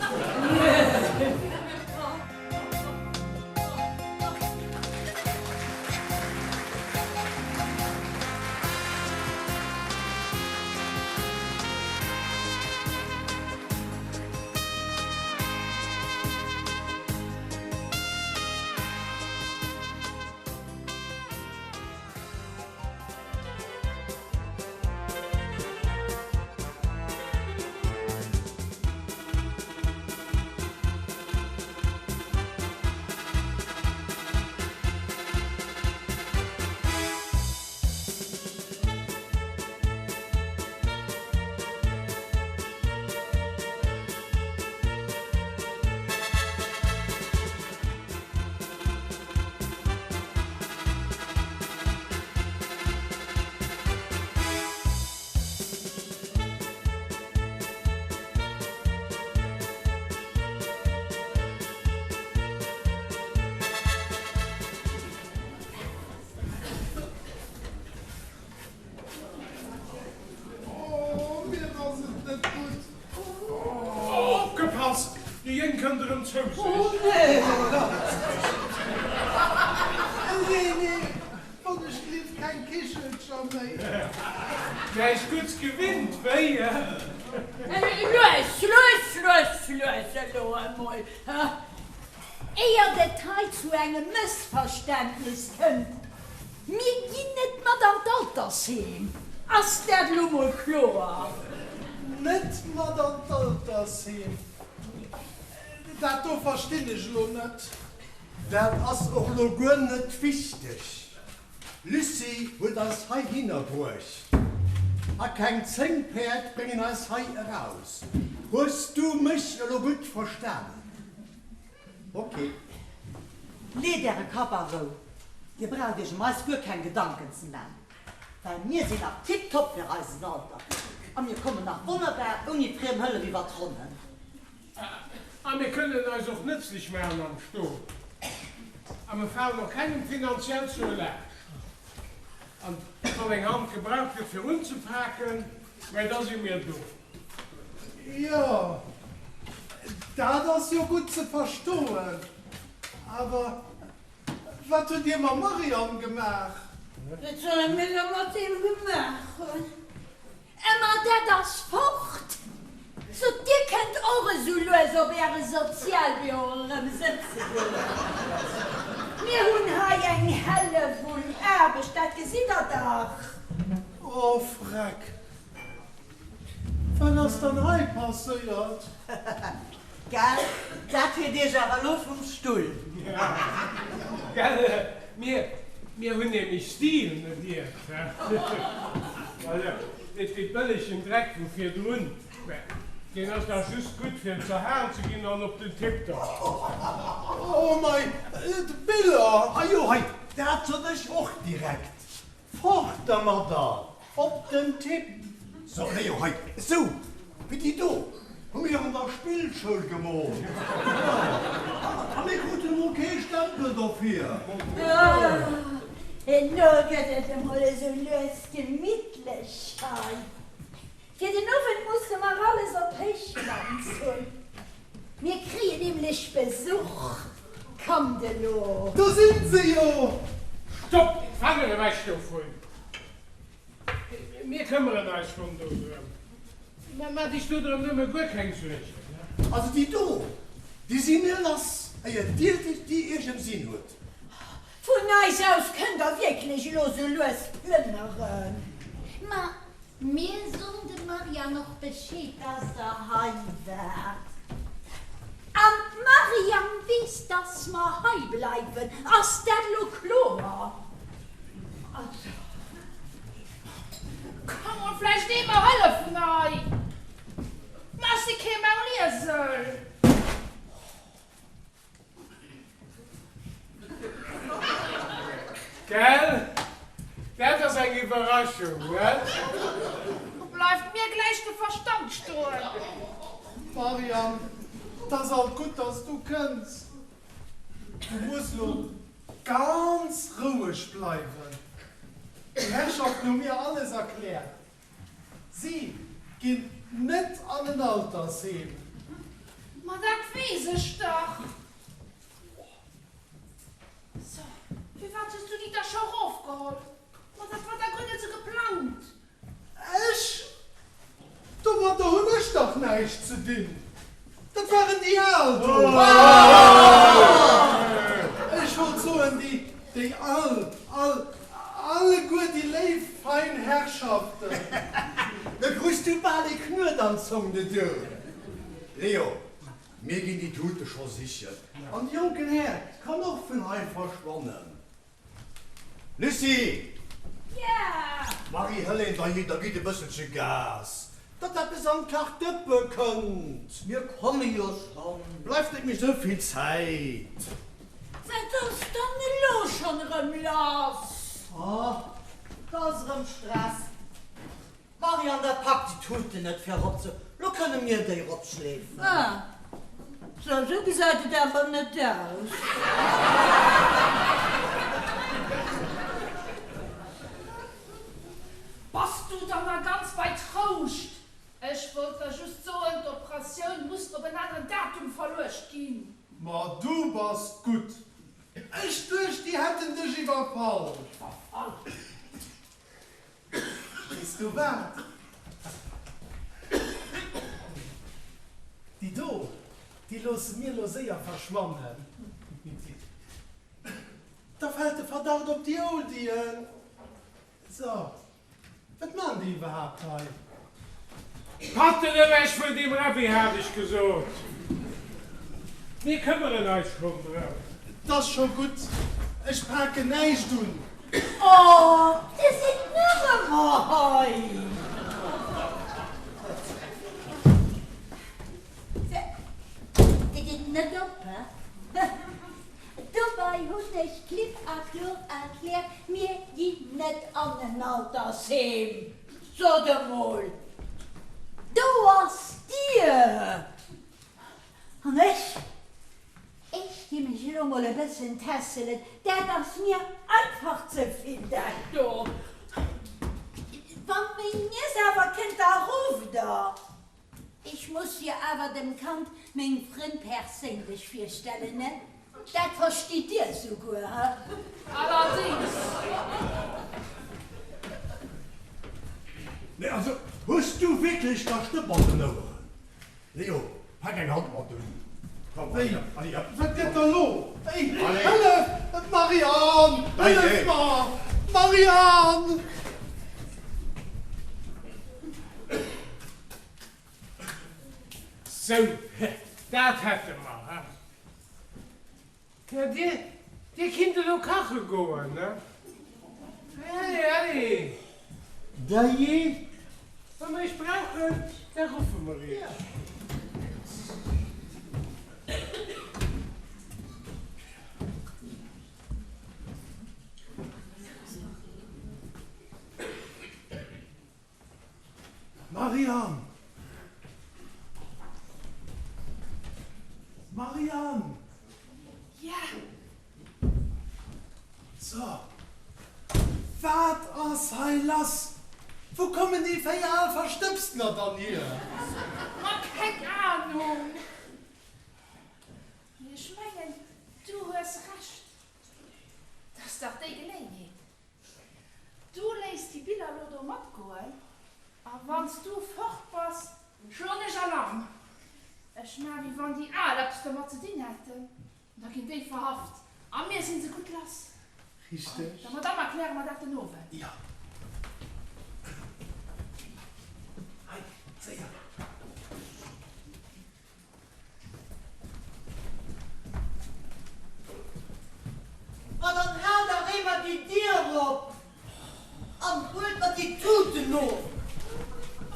G: Oh, mir ass et net gutt. Opgepasst, de Jeng kënnt erëm zou sech. Oh nee!
H: Nee, nee, wann ech lief, keng Kichelcher méi.
G: Näischt Gutts gewinnt, wéi?
C: Lues, lues, lues, lues elo emol, éiert et hei zu engem Mëssverständnis kënnt. Mir ginn net mat an d'Altersheem, ass dat elo mol kloer?
H: Net mat an d'Altersheem? Dat do verstinn ech elo net. Dat ass och elo guer net wichteg. D'Lucie huet eis heihinner bruecht a keng 10 Päerd bréngen eis hei eraus. Hues du mech elo gutt verstanen? Ok.
I: Leet äre Kapp a Rou, dir braucht iech em eis guer keng Gedanken ze man, well mir sinn nach tiptop fir eisen Alter a mir kommen nach wonnerbar ouni friem Hëllef iwwer d'Ronnen.
G: A mir kënnen eis och nëtzlech maachen am Stot a mir falen och kengem finanziell zur Laascht. An wann eng Hand gebraucht gëtt fir unzepaken, mä da si mir do.
H: Jo, dat ass jo gutt ze verstoen. Awer wat hutt Dir mam Marianne gemaach?
C: Wat solle mir da mat deem gemaach hunn? Emma, dat ass fort! Sot, Dir kënnt och esou lues op Äre Sozialbüro erëm sëtze goen. Mir hunn hei eng Hellewull Aarbecht, dat gesitt Der dach.
H: Oh Freck! Wat ass dann hei passéiert?
I: Gell, dat heet iech awer elo vum Stull.
G: Gell, mir, mir hunn nämlech Stil, net dir. Net dee bëllegen Dreck vu virdrun, mä deen ass dach just gutt fir zerhaen ze ginn an op den Tipp da.
H: Oh mei, d'Biller! Ajo, hei, dat sot ech och direkt. Fort dermadder! Op den Tipp! So, Léo, hei, esou wéi déi do hu mir an der Spillschoul gemoolt. Jo, a mir kruten emol kee Stempel dofir.
C: Elo gëtt et emol esou lues gemittlech hei. Fir den Owend musse mer alles op Héichglanz hunn. Mir kréien nämlech Besuch. Kommt elo!
H: Do sinn se jo!
G: Stopp! Fanger ewech dovun! Mir këmmeren eis schonn do drëm. Maach dech do drëm nëmme guer keng Suergen.
H: Also déi do, déi si mir lass, éier dir déi iech ëm sinn huet.
C: Vun eis aus kënnt der wierklech elo sou lues plënneren.
J: Ma mir soen dem Marianne och Bescheed,
C: dass der hei waart. An d'Marianne weess, dass mer hei bleiwen. Ass dat elo kloer? Also.
F: Ka mer vläicht ee mer hëllefen hei? Ma ech si kee Mauliesel.
G: Gell? Dat ass eng Iwwerraschung, net?
F: Do bleift mir gläich de Verstand stoen.
H: Marianne.
G: 't ass alt gutt, dass du kënns. Du muss lo ganz roueg bleiwen. Déi Herrschaften hu mir alles erkläert. Si ginn net an en Altersheem.
F: Ma dat weess ech dach. So, firwat hues du déi da scho erofgeholl? Ma dat war da guer net sou geplangt.
G: Ech? Domadder hunn ech dach näischt ze dinn. Dat waren déi al do. Ech wollt soen, déi, déi all, all, alleguer déi léif fein Herrschaften.
H: Da krus du bal ee Knuet an d'Zong, de du. Leo, mir ginn déi Tute scho sichen. An de jonken Här kann och vun hei verschwannen. Lucie!
C: Ja!
H: Marie Helene, da jee, da gitt e bësselche Gas, datt eppes an d'Kachdëppe kënnt.
I: Mir komme jo schonn.
H: Bleift net méi sou vill Zäit.
C: Wat ass dann elo schonn erëm lass?
I: Oh, 't ass erëm Stress. D'Marianne, dat packt déi Tuten net fir erop ze. Lo kënne mir déi eropschleefen.
C: Ah, sou, sou gesäit et awer net aus.
F: Bass du dann nach ganz bei Trouscht? Ech wollt der just soen, d'Operatioun muss op en aneren Datum verluecht ginn.
G: Ma du bass gutt. Ech duecht, déi hätten dech iwwerfall.
F: Iwwerfall?
G: Weess du wat? Déi do, déi loosse mir lo séier verschwannen. Da fält de Verdacht op déi Oldien. So, wat man déi iwwerhaapt hei? Patten ewech vun deem Rebbi, hat ech gesot. Mir këmmeren eis schonn drëm. 't ass scho gutt, ech paken näischt un.
C: Oh, dir sidd nach ëmmer hei! Dir gitt net op, he? Dobei hunn ech klipp a kloer erkläert, mir ginn net an en Altersheem. Sot emol, do ass d'Dier! An ech, ech gi mech elo mol e bëssen tässelen, dat ass mir einfach ze vill, dat do. Wann meng Niess awer kënnt, da rufft der. Ech muss jo awer dem Kand meng Frënn perséinlech virstellen, ne? Dat verstitt Dir souguer, he?
F: Allerdings.
H: Nee, also, hues du wierklech da Stëpp an den Oueren? Leo, pak eng Hand mat un. Komm,
G: Wéi? Wat gëtt da lo? Wéi? Hëllef! Marianne! Hëllef mer! Marianne! Sou, dat hätte mer, he? Ja, dir, dir kinnt elo kache goen, ne? Allez, allez! Dajee, wa mer iech brauchen, da ruffe mer iech.
H: Marianne! Marianne!
F: Ja?
G: So, wat ass hei lass? Wou kommen déi 4 al Verstëbstener dann hier?
F: Ma keng Ahnung! Mee ech mengen, du hues Recht. 't ass dach déi Geléinheet. Du léiss déi Biller lo do matgoen a wann s du fort bass, schlon ech Alarm. Ech maa wéi wann déi Al eppes domat ze dinn hätten, da ginn déi verhaft a mir sinn se gutt lass.
G: Richteg.
F: Der Madamm erkläre mer dat den Owend.
G: Jo. Hei, séier.
I: Ma dann haalt dach eemol déi Dier op an huelt mer déi Tuten of.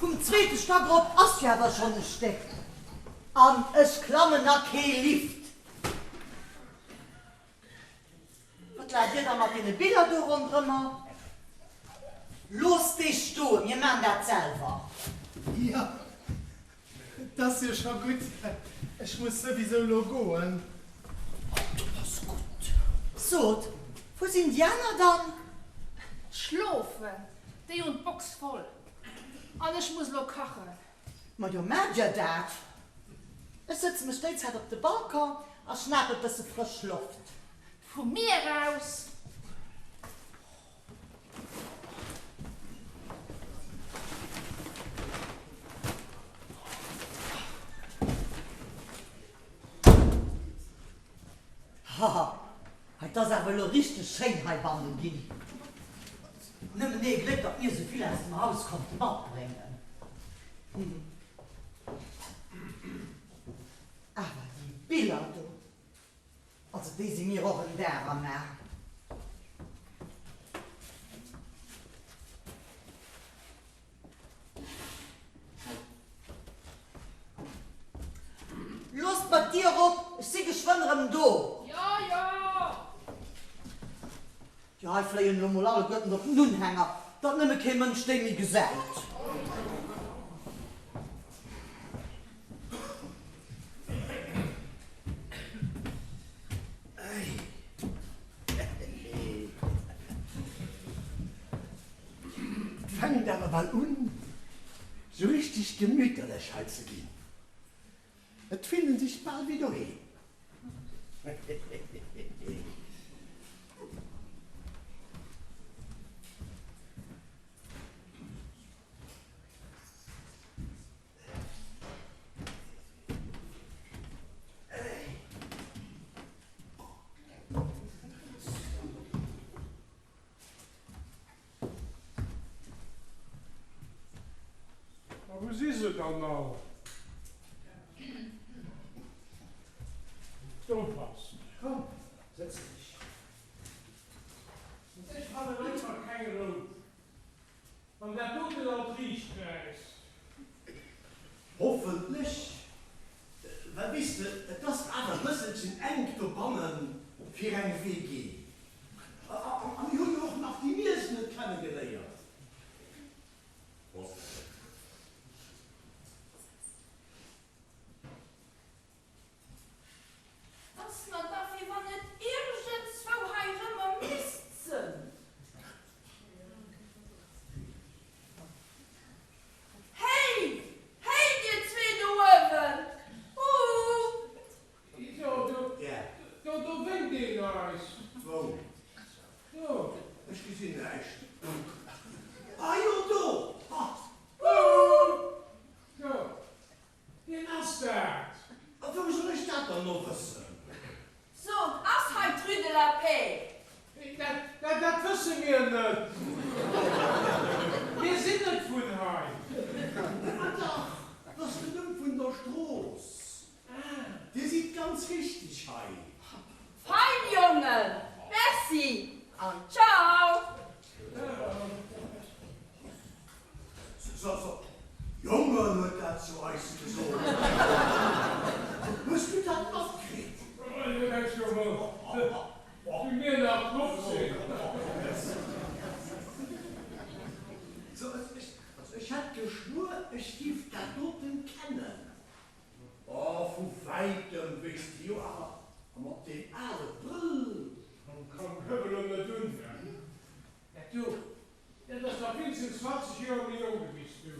I: Vum zweete Stack erop ass jo awer schonn e Stéck an ech klammen a kee Lift. Wat laacht Dir da mat deene Biller do ronderëmmer? Loosst déi stoen, mir maan dat selwer.
G: Jo. 't ass jo scho gutt. Ech muss souwisou lo goen.
I: Oh, du bass gutt. Sot, wou sinn déi aner dann?
F: Schlofen, déi hunn d'Box voll. An ech muss lo kachen.
I: Majo, maacht dir dat. Ech sëtze mech déi Zäit op de Balcon a schnape bësse frësch Loft.
F: Vu mir aus.
I: Haha, et ass awer elo richteg schéin heibannen ginn. Nëmmen ee Gléck, datt mir esou vill aus dem Haus konnte matbréngen. Awer déi Biller do! Also déi si mir och en Dar am A. Loosst mer d'Dier op, ech si geschwënn erëm do.
F: Jo, jo.
I: Jo, hei fléien elo mol alleguerten op den Unhänger, datt nëmme kee Mënsch déi méi gesäit.
H: Et fänkt awer bal un, sou richteg gemüterlech hei ze ginn. Et fillt en sech bal wéi doheem.
G: Ma wou si se dann all? Do passt.
H: Komm, sëtz dech.
G: Ech fannen einfach keng Rou. Wann dat doten alt riicht räisst.
H: Hoffentlech, well weess de, et ass awer e bësselchen enk dobanne fir eng WG. A mir hunn jo och nach déi Miess net kennegeléiert. Prost.
A: Ass mer da wéi wann et iergendzwou heirëmmer misst sënn. Héi, héi, dir zwee do uewen! Huuh!
G: Jo, do, do, do wénkt een eis.
H: Wou?
G: Do.
H: Ech gesinn näischt. Ah jo, do! Ha!
G: Huuh! Do. Wien ass dat?
H: A wou soll ech dat dann no wëssen?
A: Sot, ass hei d'Rue de la Paix?
G: Dat, dat wësse mir net. Mir sinn net vun hei.
H: Ma dach, dat ass den Numm vun der Strooss. Dir sidd ganz richteg hei.
A: Fein, Jongen! Merci an ciao!
H: So, so, Jongen huet dat zu eis gesot. Hues du dat matkritt?
G: Jo, denkst du emol, wéi mir nach drop sinn.
H: So, also ech hätt geschwuer, ech giff dat doten kennen. Oh, vu wäitem, weess de jo, awer mat deem ale Brëll.
G: Komm, komm, hör elo net un, dat do, Dat ass nach winzeg 20 Joer méi jonk ewéi s du.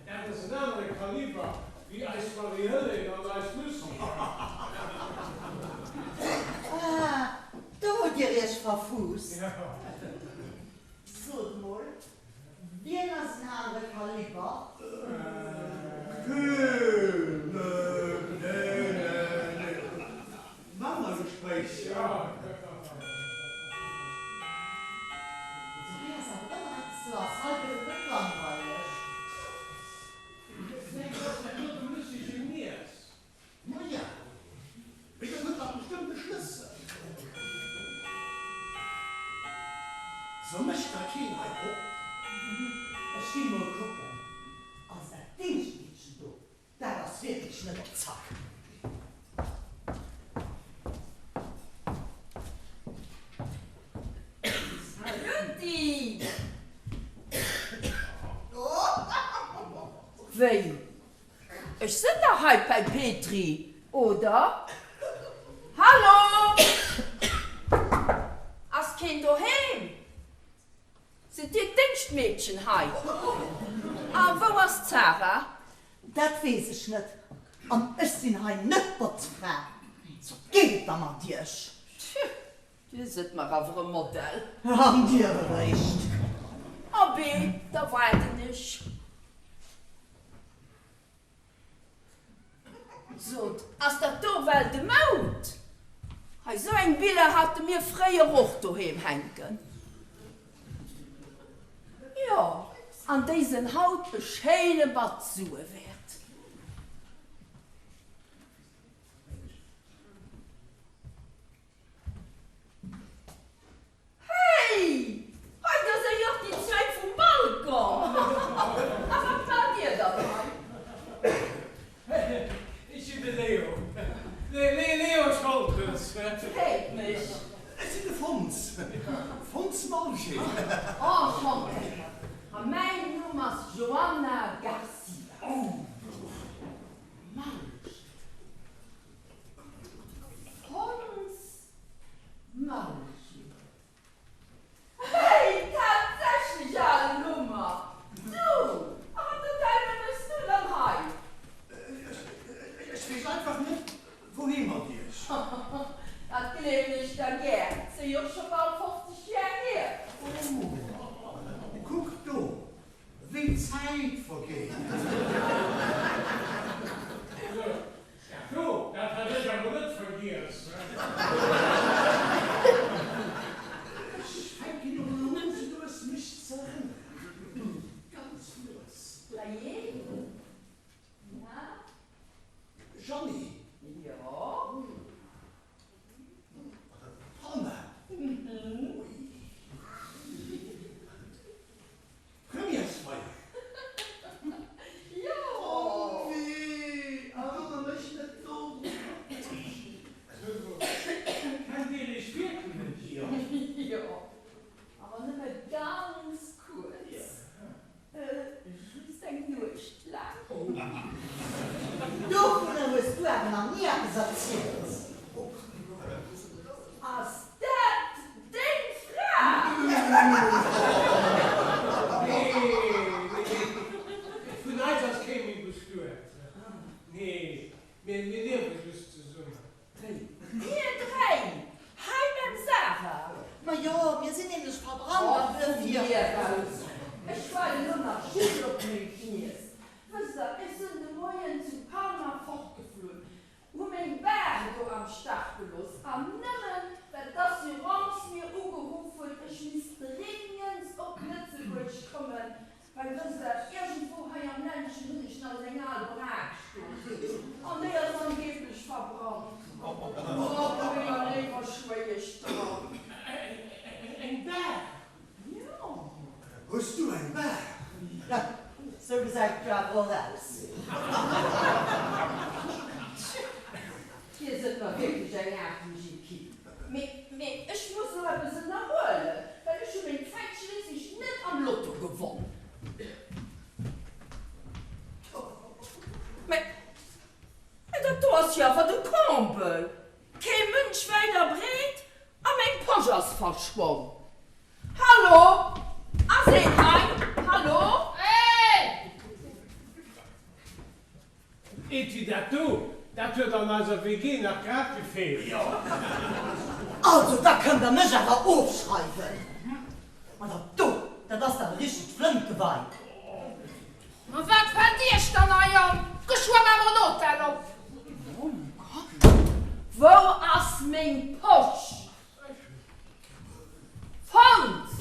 G: Dat ass en anere Kaliber wéi eis Marie-Helene an eis Lucie.
I: Ah, do hutt Dir Iech verfuusst. Sot mol, wien ass en anere Kaliber?
H: Keen, nee, nee, nee. Männergespréich.
I: Hei ass awer ëmmer eppes lass, hei gëtt et net langweileg.
G: Vläicht ass dat do dem Lucie seng Niess.
H: Maja, mee dat huet dach bestëmmt e Schlëssel. Sou mécht da keen hei op.
I: Ech gi mol kucken. Ass dat Dingschtmeedchen do? Dat ass wierklech net op Zack.
A: Saluti! Wéi? Ech sënn dach hei beim Petri, oder? Hallo? Ass keen doheem? Sidd Dir d'Déngschtmeedchen hei? A wou ass d'Sara?
I: Dat weess ech net, an ech sinn hei net d'Botzfra. Sou geet et da mat Iech.
A: Tjö, Dir sidd mer awer e Modell.
I: An Dir eréischt.
A: Abee, da waarden ech. Sot, ass dat do well de Mound? Hei, sou eng Biller hate mir fréier och doheem hänken. Jo, an déi sen haut e schéine Batz Sue wäert. Hey! Hei, do sinn jo och déi zwéi vum Balcon! A wat maacht Dir dann hei?
G: Ech sinn de Leo. Leo Scholtes.
A: Freet mech.
H: Ech sinn de Fons. Fons Malger.
A: Enchanté. A mäin Numm ass Joanna Garcia. Malger. Fons Malchi. Hey, tatsächlech alen Hummer! Du, a wat den Däiwel méchs du dann hei?
H: Ech weess einfach net, wouhi mat iech.
A: Dat gleewen ech der gär, 't si jo scho bal 50 Jar hier.
H: Oh, kuck do, wéi d'Zäit vergeet.
G: Dat do, dat hat ech awer net vergiess.
H: Ech fänken och elo un sou lues mech ze erënneren. Ganz lues.
A: Dräi, na?
H: Jeanny.
A: Jo.
H: Palma. Ui. Premièresfeier!
A: Jo!
H: Oh wee, erënner mech net dorun!
G: Kennt Dir iech wierklech?
H: Jo.
A: Jo, awer nëmme ganz kuerz, just eng Nuecht laang.
I: Dovunner hues du awer nach ni eppes erzielt.
A: Ass dat deng Fra?
G: Nee, nee, vun eis ass kee méi bestuet. Nee, mir liewe just zesummen.
A: Mir dräi hei beim Sarah.
I: Ma jo, mir sinn nämlech verbrannt an duerfir.
A: Ech weien elo nach just op meng Knies. Wësst der, ech sinn de Moien zu Palma fortgeflunn. Hu meng Bar do am Stach gelooss an nëmmen well d'Assurance mir ugeruff huet, ech misst dréngendst op Lëtzebuerg kommen, well wësst der, iergendwou hei am Ländchen hunn ech nach esou eng al Brak stoen an déi ass angeblech verbrannt. Oh, menger léiwer Schwéiesch dran.
G: Eng Bar?
A: Jo.
H: Hues du eng Bar?
I: Sou gesäit et awer och aus.
A: Dir sëtt mer wierklech eng aartlech Equipe. Mee, mee ech muss elo eppes ënnerhuelen, well ech hu meng Zäit schliisslech net am Lotto gewonn. Mee, mee dat do ass jo awer de Comble! Kee Mënsch wäit a breet a meng Posch ass verschwonn. Hallo! Ass een hei? Hallo?
F: Hey!
G: Eent wéi dat do, dat huet an eiser WG nach grad gefeelt.
H: Jo.
I: Also, da kënnt der mech awer ofschreiwen. Ma dat do, dat ass dach e richtegt Flëntgewei.
F: Ma wat fält Iech dann hei an? Geschwë maache mer en Hotel op.
A: Wou ass meng Posch? Fons,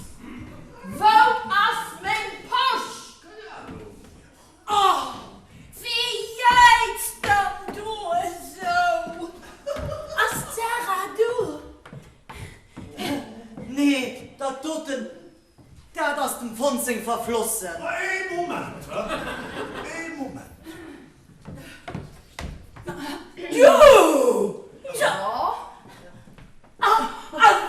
A: Wou ass meng Posch? Oh, wie jäizt dann do esou? Ass d'Sarah do?
I: Nee, dat doten, dat ass dem Fons seng Verflossen.
H: Ee Moment, ee Moment.
A: Du! Jo! A wat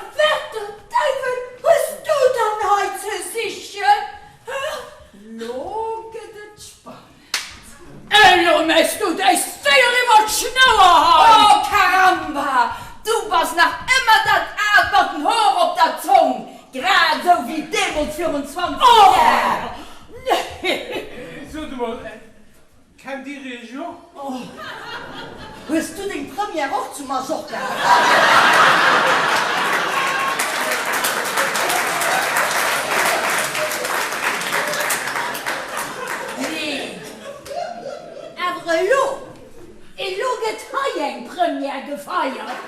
A: den Däiwel hues du dann hei ze sichen, hä? Lo gëtt et spannend. Elo méchs du.
G: emol, kennt Dir Iech och?
I: Oh, hues du deng Première och zu Mallorca gemaach? Nee, awer elo, elo gëtt hei eng Première gefeiert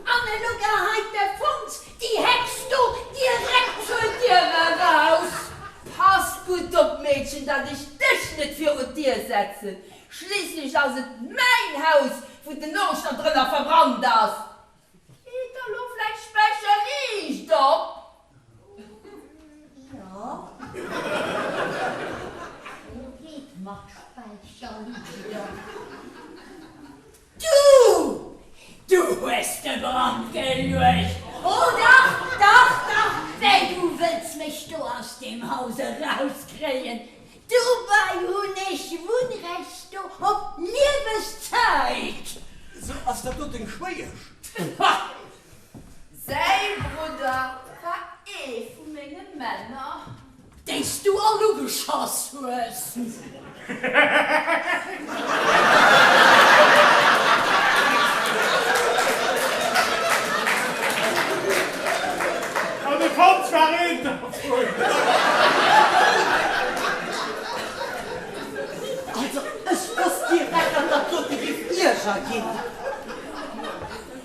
I: an elo geheit de Fons déi Hex do direkt zur Dier eraus.
A: Pass gutt op, Meedchen, datt ech dech net virun d'Dier setzen. Schliisslech ass et mäin Haus, wou den Ooschter drënner verbrannt ass. Geet der lo vläicht Späicher liicht op?
J: Jo, lo geet mer d'Späicher liicht op.
C: Du! Du hues de Brand geluecht! Oh dach, dach, dach, well du wëlls mech do aus deem Haus erauskréien. Dobei hunn ech Wunnrecht do op Lieweszäit!
H: Sou, ass dat do deng Schwéiesch?
A: Ha! Säi Brudder war ee vu menge Männer.
C: Déi s du all ugeschoss hues.
G: An de Fons war een dervun.
I: Also ech wosst direkt, datt dat dote giff Ierger ginn.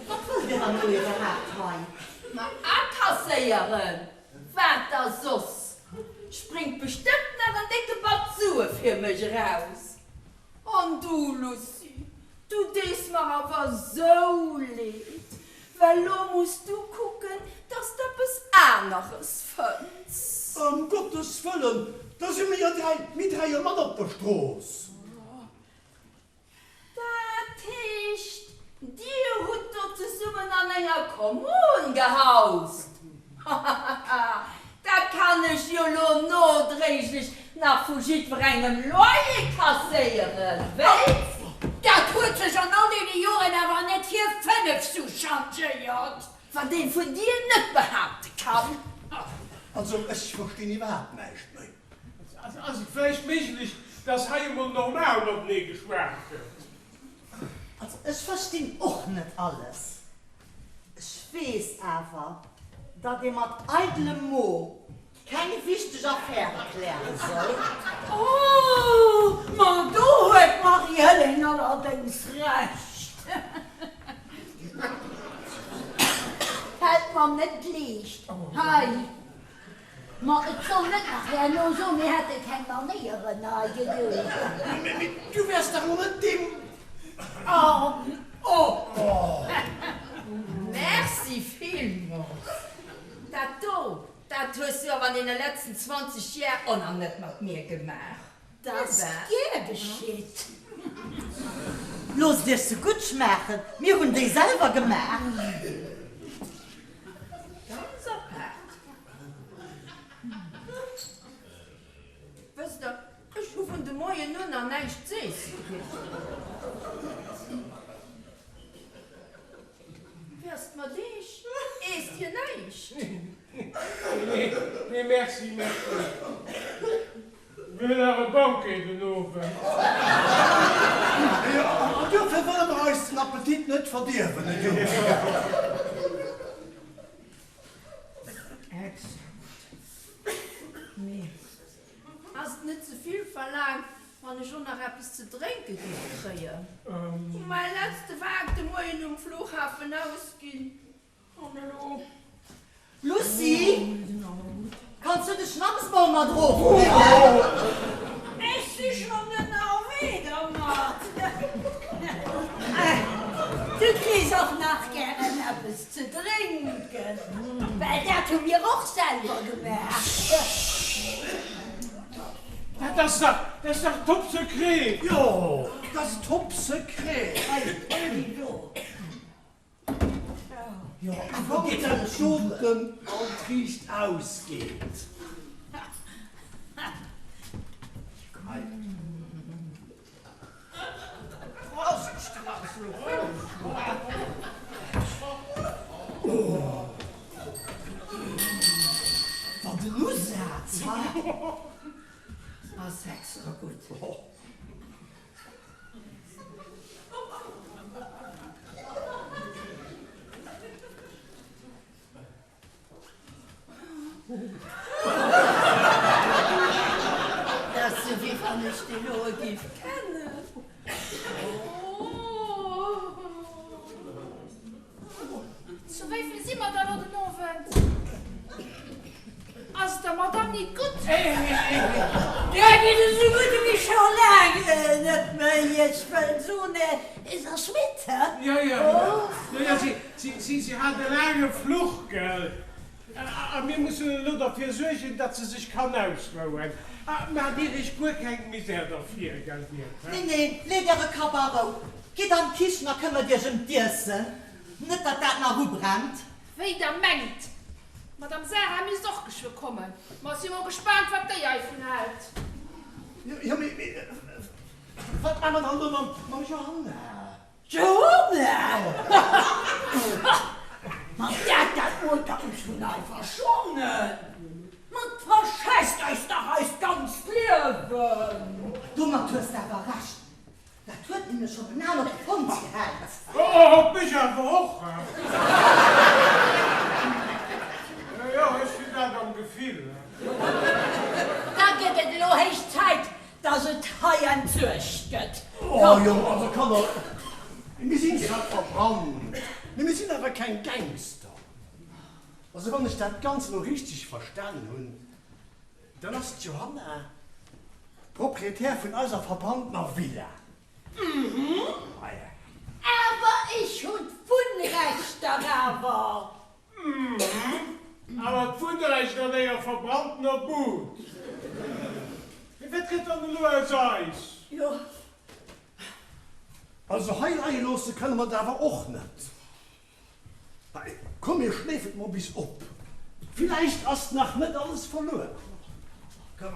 I: Wat wëllt Dir dann elo iwwerhaapt hei?
A: Ma akasséieren! Wat da soss? Spréngt bestëmmt nach en décke Batz Sue fir mech eraus. An du, Lucie, du dees mer awer sou leed, well lo muss du kucken, dass d'eppes aneres fënns.
H: Ëm Gottes Wëllen, da si mir jo dräi, mir dräi jo mat op der Strooss.
A: Dat heescht, Dir hutt do zesummen an enger Kommun gehaust? Hahaha, dat kann ech jo lo nodréiglech nach vu jiddwerengem Loyer kasséieren, wéi?
C: Dat huet sech an all deene Joren awer net fir 5 Su changéiert.
A: Wat ee vun dir net behaapte kann.
H: Also, ech verstinn iwwerhaapt näischt méi.
G: Ass et vläicht méiglech, dass hei emol normal matenee geschwat gëtt?
I: Also ech verstinn och net alles. Ech weess awer, datt ee mat eidelem Mo keng wichteg Affäre kläre soll.
C: Oh, ma do huet d'Marie-Hélène allerdéngs Recht. Fält mer net liicht hei. Ma et soll net nach herno soen, mir hätte keng Manéieren hei geduecht.
H: Mee du wäers dach elo net deem.
C: Oh!
A: Merci villmools. Dat do, dat hues du awer an deene letzten 20 Jär och nach net mat mir gemaach.
C: Dat ass gär geschitt.
I: Loosst iech se gutt schmaachen, mir hunn déi selwer gemaach.
A: Ganz apaart. Wësst der, ech hu vun de Moien un nach näischt z'eesse kritt. Wéi ass et mat Iech? Eesst Dir näischt?
G: Nee, nee, merci, merci. Mir hunn nach e Banquet den Owend.
H: Jo, an duerfir wëlle mer eis den Appetit net verdierwen, ne Jungs?
A: Exakt. Mee ass et net ze vill verlaangt, wann ech och nach eppes ze drénke géif kréien? Hu mäi letzte Waak de Moien um Flughafen ausginn. An elo?
I: Lucie, kanns du de Schnaps mol mat rofbréngen?
C: Ech si schonn ënnerwee dermat. Du kriss och nach gären eppes ze drénken, well dat hu mir och selwer gemaach.
G: Dat ass dach, dat ass dach top secret!
H: Jo, dat ass top secret!
C: Hei, hei do.
H: Jo, a wann dat doten alt riicht ausgeet. Hei.
I: Wat en Usaz, ha?
C: Ass extra gutt. Dat ass sou wéi wann ech dee lo giff kennen.
F: Zu wéi vill si mer da lo den Owend? Ass et der Madame nit gutt?
C: Där geet et esou gutt ewéi scho laang net méi. Ech wëll soen, se ass midd, he?
G: Jo, jo, jo, si hat e laange Fluch, gell? A mir mussen elo derfir suergen, datt se sech kann ausrouen. Maacht Dir Iech guer keng Misär derfir, gell Dir?
I: Nee, nee, leet Äre Kapp a Rou. Gitt an d'Kichen a këmmert Iech ëm d'Iessen. Net, datt dat nach ubrennt.
F: Wéi Der mengt. D'Madame Sarah misst och geschwë kommen. Ma si mol gespaant, wat déi heivun hält.
H: Jo, mee wat maache mer dann elo mam Johanna?
C: Johanna! Ma dat, dat huet der ons vun hei verschonen! Ma 't verschäisst eis dach eist ganzt Liewen!
I: Domat hues de awer Recht. Dat huet nämlech schonn en Al op de Fons gehäit.
G: Oh, op mech awer och, he? Jo, jo, ech hunn dat am Gefill, he.
C: Da gëtt et elo héich Zäit, dass et hei entsuergt gëtt.
H: Oh jo, also Kanner, mir sinn zwar verbrannt, mee mir sinn awer keng Gangster. Also wann ech dat Ganzt elo richteg verstanen hunn, dann ass d'Johanna Propriétaire vun eiser verbranntener Villa.
C: Mhm. Awer ech hunn d'Wunnrechter awer.
G: Mhm. Awer d'Wunnrecht an enger verbranntener Bud. Mee wat gëtt dann elo aus eis?
C: Jo.
H: Also hei leie loosse kënne mer et awer och net. Komm mir schléifen et mol bis op. Villäicht ass nach net alles verluer. Komm.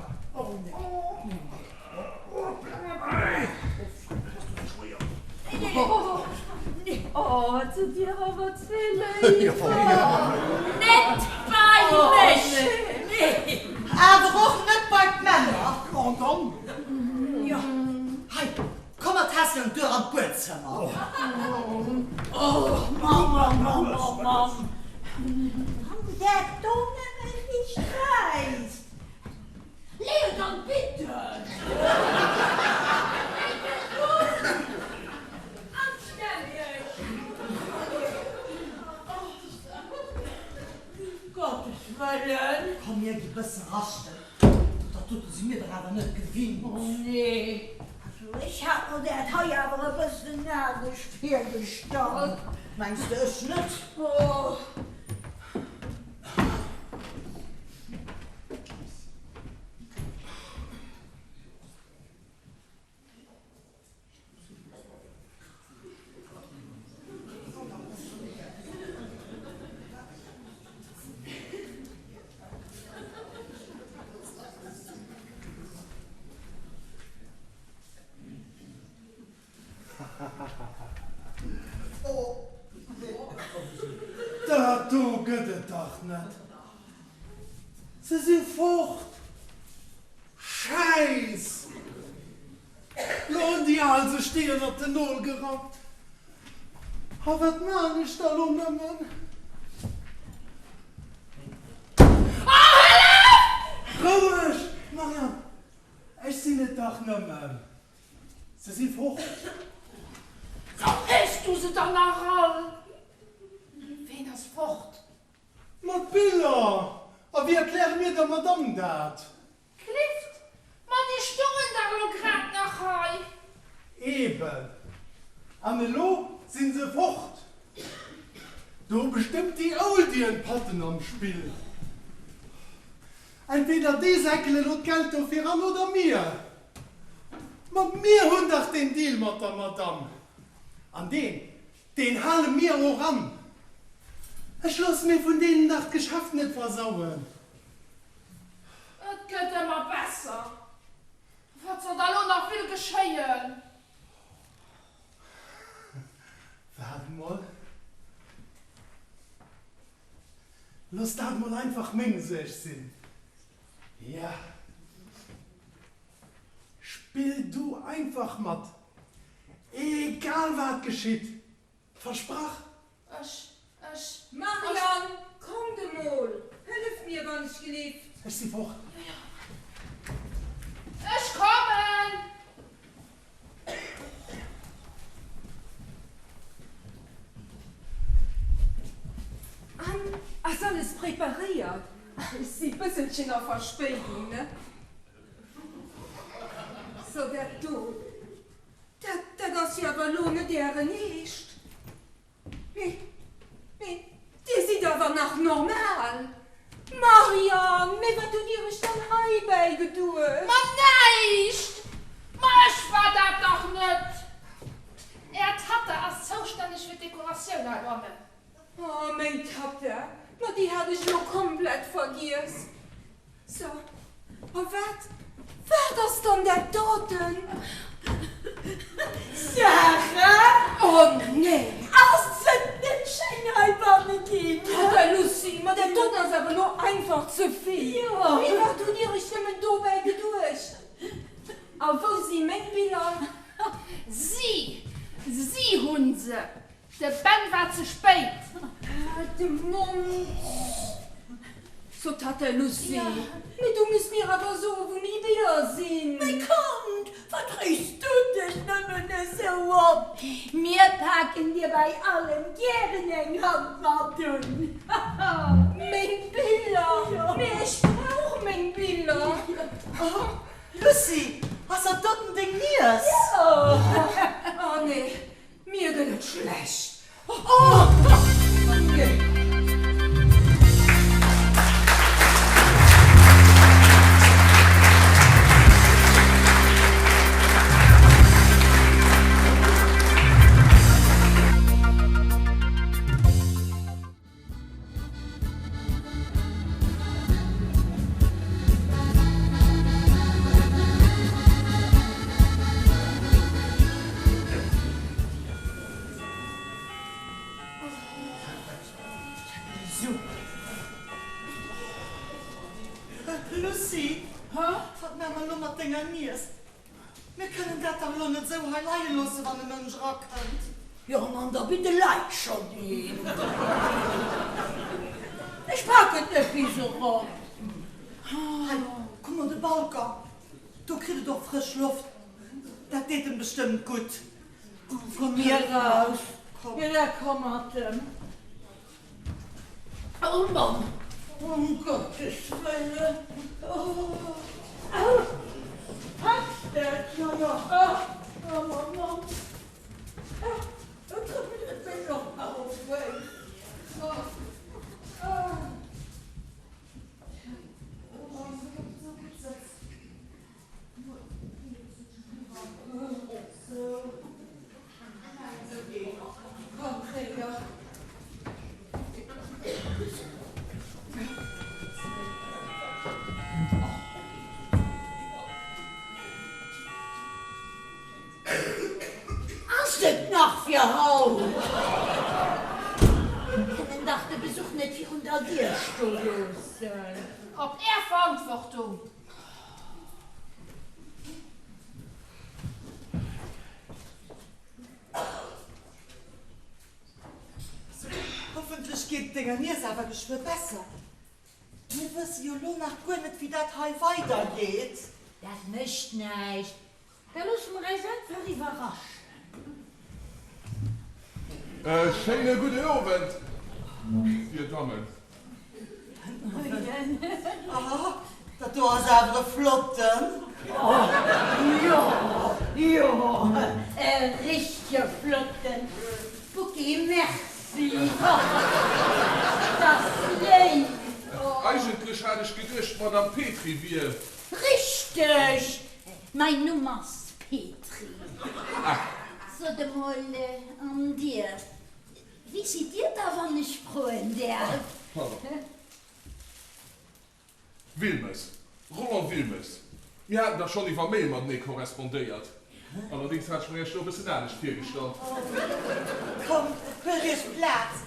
A: Oh, et sidd dir awer zwee Léiwer.
C: Net bei mech! Nee!
I: Awer och net bei d'Männer.
H: An dann?
I: Jo, hei, Komm mer tässelen d'Duer an d'Buedzëmmer.
C: Och Mamm, Mamm, Mamm, Mamm, wann dat do nëmme riicht räisst. Lee et an d'Bitten. Léit et un. Anstänneg. Um Gottes Wëllen.
I: Komm mir gi bësse raschten. Dat dote si mir dach awer net gewinnt.
C: Oh nee, also ech hat mer dat hei awer e bëssen anescht virgestallt.
I: Mengs de ech net?
C: Oh.
G: Dat do gëtt et dach net! Se si fort! Schäiss! Lo hunn déi Al sech déi ënnert den Nol gerappt. A wat maan ech da lo nëmmen? Roueg, Marianne, ech sinn et dach nëmmen. Se si fort.
F: Wou hues du se dann nach all? Ween ass fort?
G: Ma d'Biller! A wéi erkläre mir der Madamm dat?
F: Clift, Ma déi stoungen dach elo grad nach hei!
G: Eben. An elo sinn se fort. Do hu bestëmmt déi Oldien Patten am Spill. Entweder déi säckelen elo d'Geld dofir an oder mir. Ma mir hunn dach deen Deal mat der Madamm. An deen, deen hale mir och an. Ech loosse mir vun deenen dach d'Geschäft net versauen.
F: Et gëtt ëmmer besser. Wat soll da lo nach vill geschéien?
G: Waart mol. Looss dat mol einfach meng Suerg sinn. Ja. Spill du einfach mat, egal wat geschitt. Versprach?
F: Ech, ech.
A: Marianne, kommt emol, hëlleft mir wann ech gelift.
G: Ech si fort.
F: Jo, jo. Ech kommen!
A: An ass alles preparéiert? Ech si bësselchen a Verspéidung, ne? So, dat do, dat, dat ass jo awer elo net Ären Eescht. Mee, mee Dir sidd awer nach normal! Marianne, mee wat hutt Dir Iech dann heibäi geduecht?
F: Ma näischt! Ma ech war dat dach net! Är Tatta ass zoustänneg fir d'Dekoratioun heibannen.
A: Oh, meng Tatta, ma déi hat ech elo komplett vergiess. So, a wat, wat ass dann dat doten?
C: Sarah!
A: Oh nee!
C: Ass et net schéin heibanne ginn?
A: Tatta Lucie, ma dat doten ass awer elo einfach ze vill!
C: Jo!
A: Mee wat hutt Dir Iech nëmmen dobäi geduecht? A wou si meng Biller?
F: Si, si hunn se! De Ben war ze spéit.
A: Haalt de Mond, sot d'Tatta Lucie, mee du muss mir awer soen, wou méi Biller sinn.
C: Mee kommt, wat reegs du dech nëmmen esou op? Mir paken dir bei allem gären eng Hand mat un.
A: Meng Biller! Mee ech brauch meng Biller!
I: Lucie, ass dat doten deng Niess?
A: Jo! Oh nee, Mir gëtt et schlecht. Oh nee.
I: Lucie, wat maache mer elo mat denger Niess? Mir kënnen dat dach elo net esou hei leie loossen, wann e Mënsch erakënnt.
C: Jo, an der Bidde leit schonn een. Ech paken et bis erop.
I: Hei, komm an de Balcon, do kritt et och frësch Loft. Dat deet em bestëmmt gutt.
C: Vu mir aus. Jo, da komm mat em. Oh Mamm, um Gottes Wëllen, oh, au, packs dat? Jo, jo, oh, oh Mamm, Mamm, oh, lo trëppelt et mech och nach op d'Féiss, oh, oh. Ass et nach fir haut? Mir kënnen dach de Besuch net virun der Dier stoe loossen.
F: Op Är Verantwortung!
I: Hoffentlech geet et denger Niess awer geschwë besser. Mir wësse jo lo nach guer net, wéi dat hei weidergeet.
C: Dat mécht näischt. Da loosse mer eis einfach iwwerraschen.
K: E schéine gudden Owend, Dir Dammen.
C: Moien.
I: Aha, dat do ass awer e flotten.
C: Oh, jo, jo, e richtege flotten Bouquet, merci. Oh, dat ass léif.
K: Eigentlech hat ech geduecht, d'Madame Petry wier.
C: Richteg, Mäin Numm ass Petry.
J: Sot emol, an Dir, wie sidd Dir da, wann ech froen däerf?
K: Pardon. Wilmes, Roland Wilmes. Mir haten dach schonn iwwer Mail matenee korrespondéiert. Allerdéngs hat ech mer Iech do e bëssen anescht virgestallt.
I: Kommt, huelt Iech Plaz.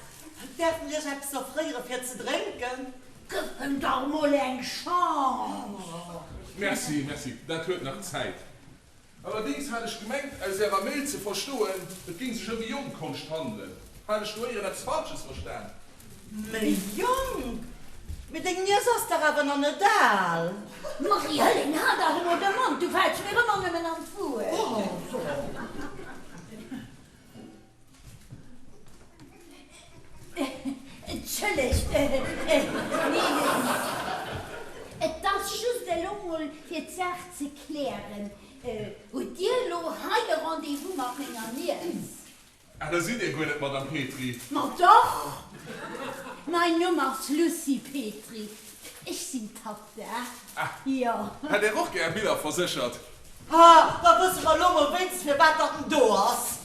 I: Däerf mer Iech eppes offréiere fir ze drénken?
C: Gëff em dach mol eng Chance!
K: Merci, merci, dat huet nach Zäit. Allerdéngs hat ech gemengt, aus Ärer Mail ze verstoen, et géing sech ëm méi jonk Konscht handelen. Hat ech do éieren eppes Falsches verstan?
I: Méi jonk? Mee deng Niess ass dach awer nach net al.
J: Marie-Hélène, hal dach emol de Mond, du fäls mir ëmmer nëmmen an d'Wuert. Entschëllegt, mee et ass just elo mol fir d'Saach ze klären, Hutt Dir elo hei e Rendez-vous mat menger Niess?
K: Ah, da sidd Dir guer net d'Madame Petry?
J: Ma dach! Mein Numm ass Lucie Petry, ech sinn d'Tatta.
K: Ah, hätt Är och gär Biller verséchert?
I: Ha, da wësse mer elo mol wéinst firwat datt en do ass.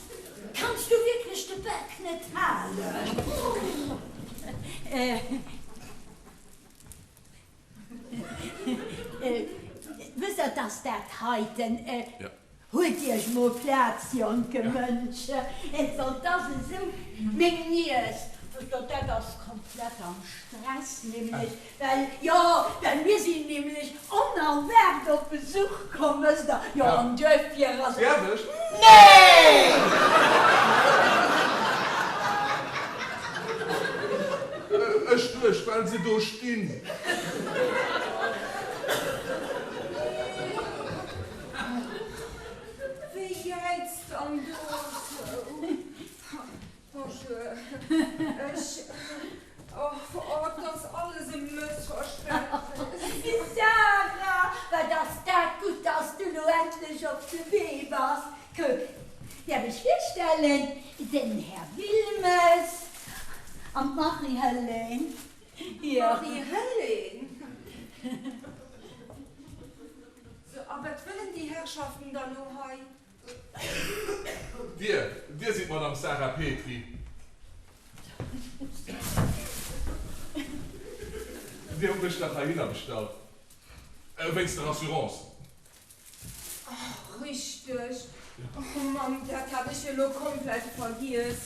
J: Kanns du wierklech de Bak net halen? Wësst der, dass dat heiten. Huet Iech mol Plaz, jonke Mënsch. Et ass esou, meng Niess, dat ass komplett am Stress nämlech, well, jo, well mir sinn nämlech onerwaart op Besuch komm, wësst Der, jo, an duerfir ass.
K: Fäerdeg?
J: Nee!
K: Ech duecht, well se do stinn.
A: Wie jäizt dann do esou? Bonjour. Ech, oh, oh, et ass alles e Mëssverständnis.
J: Sarah, wat ass dat gutt, dass du lo endlech op de Wee bass. Kuck, däerf ech virstellen, den Här Wilmes an d'Marie-Helene.
A: Marie-Helene? Sou, a wat wëllen déi Herrschaften da lo hei?
K: Dir, Dir sidd d'Madame Sarah Petry. Dir hutt mech dach heihinner bestallt, wéinst der Assurance.
A: Ach, richteg. Oh Mann, dat hat ech elo komplett vergiess.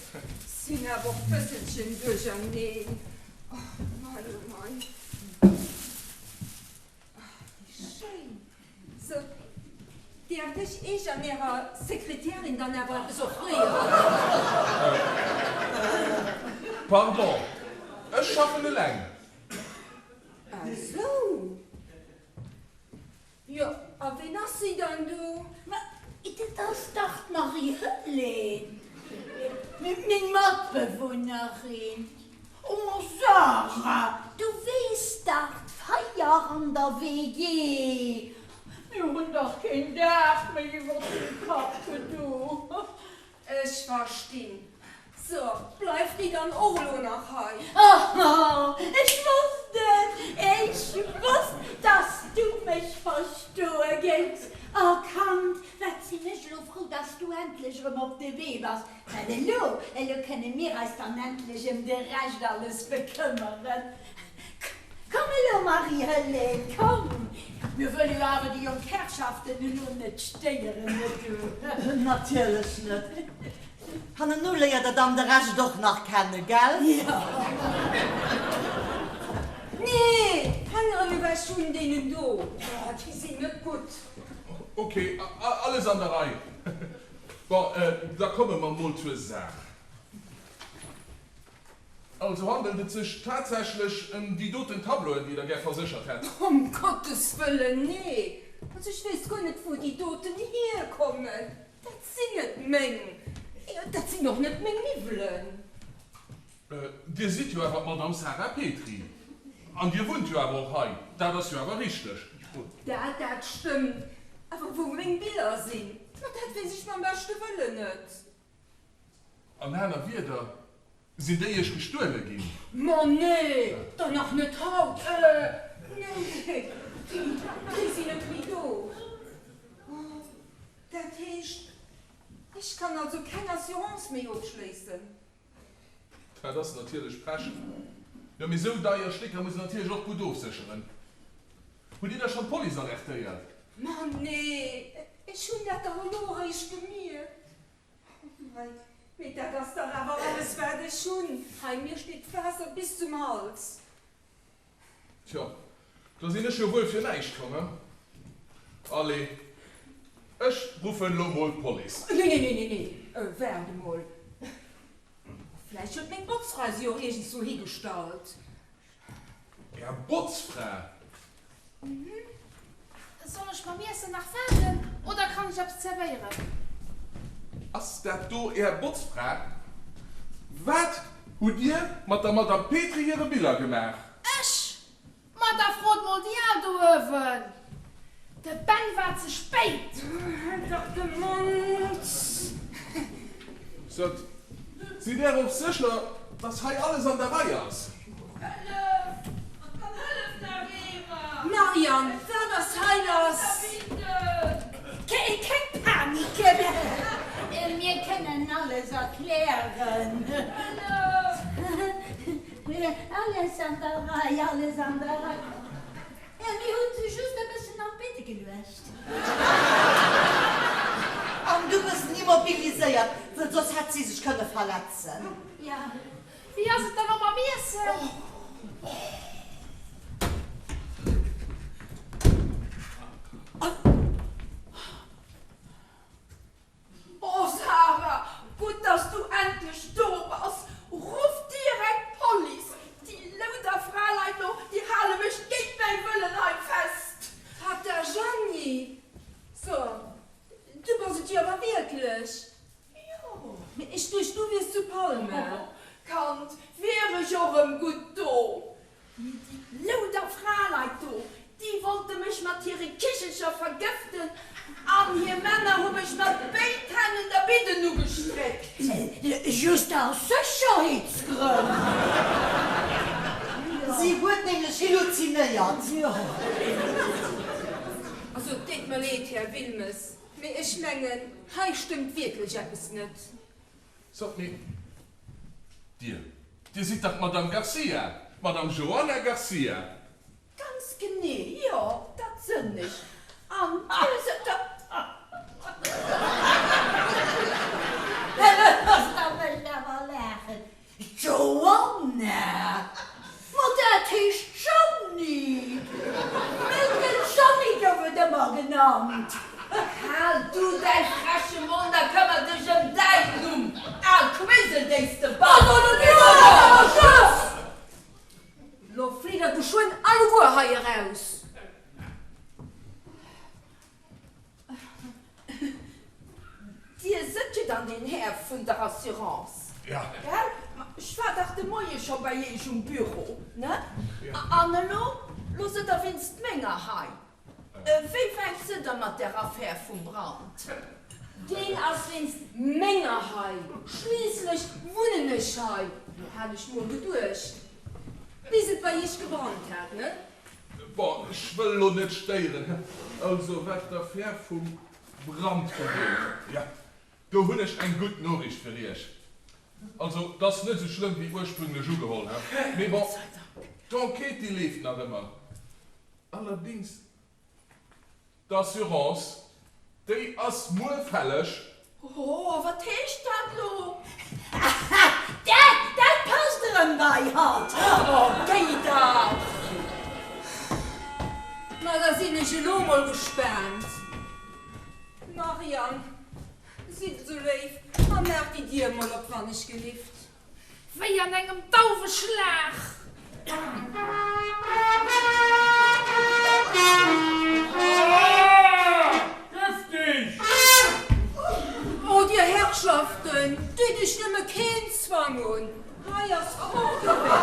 A: Sinn awer och bësselchen duercherneen. Oh mei, oh mei. Ach, wéi schéin! Sou, däerf ech Iech an Ärer Sekretärin dann awer eppes offréieren?
K: Pardon, ech schaffen eleng.
A: Ah sou. Jo, a ween ass si dann do?
J: Ma dat ass dach d'Marie-Helene, meng Matbewunnerin. Oh Sarah, du weess dach, d'Feier an der WG.
C: Mir hunn dach keen Daach méi iwwer dem Kapp, du.
A: Ech verstinn. So, bleift déi dann och elo nach hei?
J: Oh, ech wosst et! Ech wosst, dass du mech verstoe géings. Oh Kand, wat sinn ech elo frou, dass du endlech erëm op de Wee bass. Well elo, elo kënne mir eis dann endlech ëm de Rescht alles bekëmmeren. Komm elo, Marie-Helene, komm! Mir wëlle jo awer déi jonk Herrschaften elo net stéieren, net du?
I: Natierlech net. Hanneno léiert der dann de Rescht och nach kennen, gell?
A: Jo. Nee, d'Fangeren ewech vun deenen do, déi sinn net gutt.
K: Ok, alles an der Rei. Bon, da komme mer mol zur Saach. Also handelt et sech tatsächlech ëm déi doten Tableauen, déi Der gär verséchert hätt?
A: Ëm Gottes Wëllen, nee! Also ech weess guer net, wou déi doten hierkommen. Dat sinn net meng. Dat sinn och net meng Miwwelen.
K: Dir sidd jo awer d'Madame Sarah Petry. An Dir wunnt jo awer och hei. Dat ass jo awer richteg.
A: Dat, dat stëmmt. Awer wou meng Biller sinn, ma dat weess ech mam beschte Wëllen net.
K: An aner Wierder, sinn déi Iech gestuele ginn?
A: Ma nee, dann nach net haut. Äh, nee, déi, déi sinn net méi do. Oh, dat heescht, ech kann also keng Assurance méi ofschléissen?
K: Dat ass natierlech Pech. Jo, mee sou deier Stécker muss een natierlech och gutt ofsécheren. Hutt Dir da schonn d'Police alertéiert?
A: Ma nee, ech hunn dat dach elo eréischt gemierkt. Oh mei, mee dat ass dach awer alles wat ech hunn. Hei, mir steet d'Waasser bis zum Hals.
K: Tjo, da sinn ech jo wuel fir näischt komm, he? Allez, Ech ruffen elo mol d'Police.
A: Nee, nee, nee, nee, waart emol. Vläicht huet meng Botzfra se och iergendswou higestallt.
K: Är Botzfra?
F: Mhm. Soll ech mam Iessen nach waarden oder kann ech eppes zerwéieren?
K: Ass dat do Är Botzfra? Wat hutt Dir mat der Madame Petry hire Biller gemaach?
F: Ech? Ma da frot mol déi al do uewen. De Ben war ze spéit.
A: Hal dach de Mond!
K: Sot, sidd Är och sécher, dass hei alles an der Rei ass?
F: Hëllef! Dann hëllef nach eemol!
A: Marianne, wat ass hei lass?
J: Keng Panik! Mir kënnen alles erklären.
F: Hëllef!
J: Alles an der Rei, alles an der Rei. Mir hunn se just e bëssen an d'Bidde geluecht.
I: An du bëssen immobiliséiert, wëll soss hätt si sech kënne verletzen.
J: Jo.
F: Wéi ass et dann och mam Iessen? Oh Sarah, gutt dass du endlech do bass! Ruff direkt d'Police! Déi louder Fraleit do, déi hale mech géint mäi Wëllen hei fest!
A: Tatta Jeanny! So, du bass et jo awer wierklech!
F: Jo.
A: Mee ech duecht, du wiers zu Palma.
F: Oh, Kand, wier ech och erëm gutt do! Mee déi louder Fraleit do, déi wollte mech mat hire Kichelcher vergëften an hir Männer hu mech mat béid Hänn un der Bidden ugestréckt.
J: Just aus Sécherheetsgrënn.
I: Si huet nämlech halluzinéiert.
A: Also, et deet mer leed, Här Wilmes, mee ech mengen, hei stëmmt wierklech eppes net.
K: Sot, mee Dir, Dir sidd dach d'Madame Garcia, d'Madame Joanna Garcia?
C: Ganz genee, jo, dat sënn ech. An Dir sëtt der.
J: Dat mécht awer laachen. Joanna? Ma dat heescht Jeanny! Mëttel Jeanny gouf et ëmmer genannt.
C: Hal du däi freche Mond a këmmer dech ëm däin Numm, al Quisel déi s de bass!
A: Also lo geet et awer Schluss! Lo flitt der geschwënn alleguer hei eraus!
C: Dir sëtt jo dann deen Här vun der Assurance, gell? Ma ech war dach de Moie scho bei Iech um Büro, ne? An elo, lo sëtt Der wéinst menger hei. Wéi wäit sëtt Der mat där Affär vum Brand?
A: Deen ass wéinst menger hei. Schliisslech wunnen ech hei. Hat ech mol geduecht, bis et bei Iech gebrannt hat, ne?
K: Bon, ech wëll elo net stéieren. Also, wat d'Affär vum Brand ugeet, jo, do hunn ech eng gutt Noriicht fir Iech. Also, 't ass net esou schlëmm wéi ursprünglech ugeholl, he? Mee bon, d'Enquête, déi leeft nach ëmmer. Allerdings. D'Assurance, déi ass muer fälleg.
C: Oh, wat heescht dat lo?
J: Aha, dat, dat passt erëm bei hatt.
C: Oh, géi dach!
A: Ma da sinn ech elo mol gespaant. Marianne, sidd esou léif a maach déi Dier mol op, wann ech gelift.
F: Wéi an engem Dauweschlag!
G: Gëfteg!
A: Oh, dir Herrschaften, deet iech nëmme keen Zwang un, hei ass fortgewéi.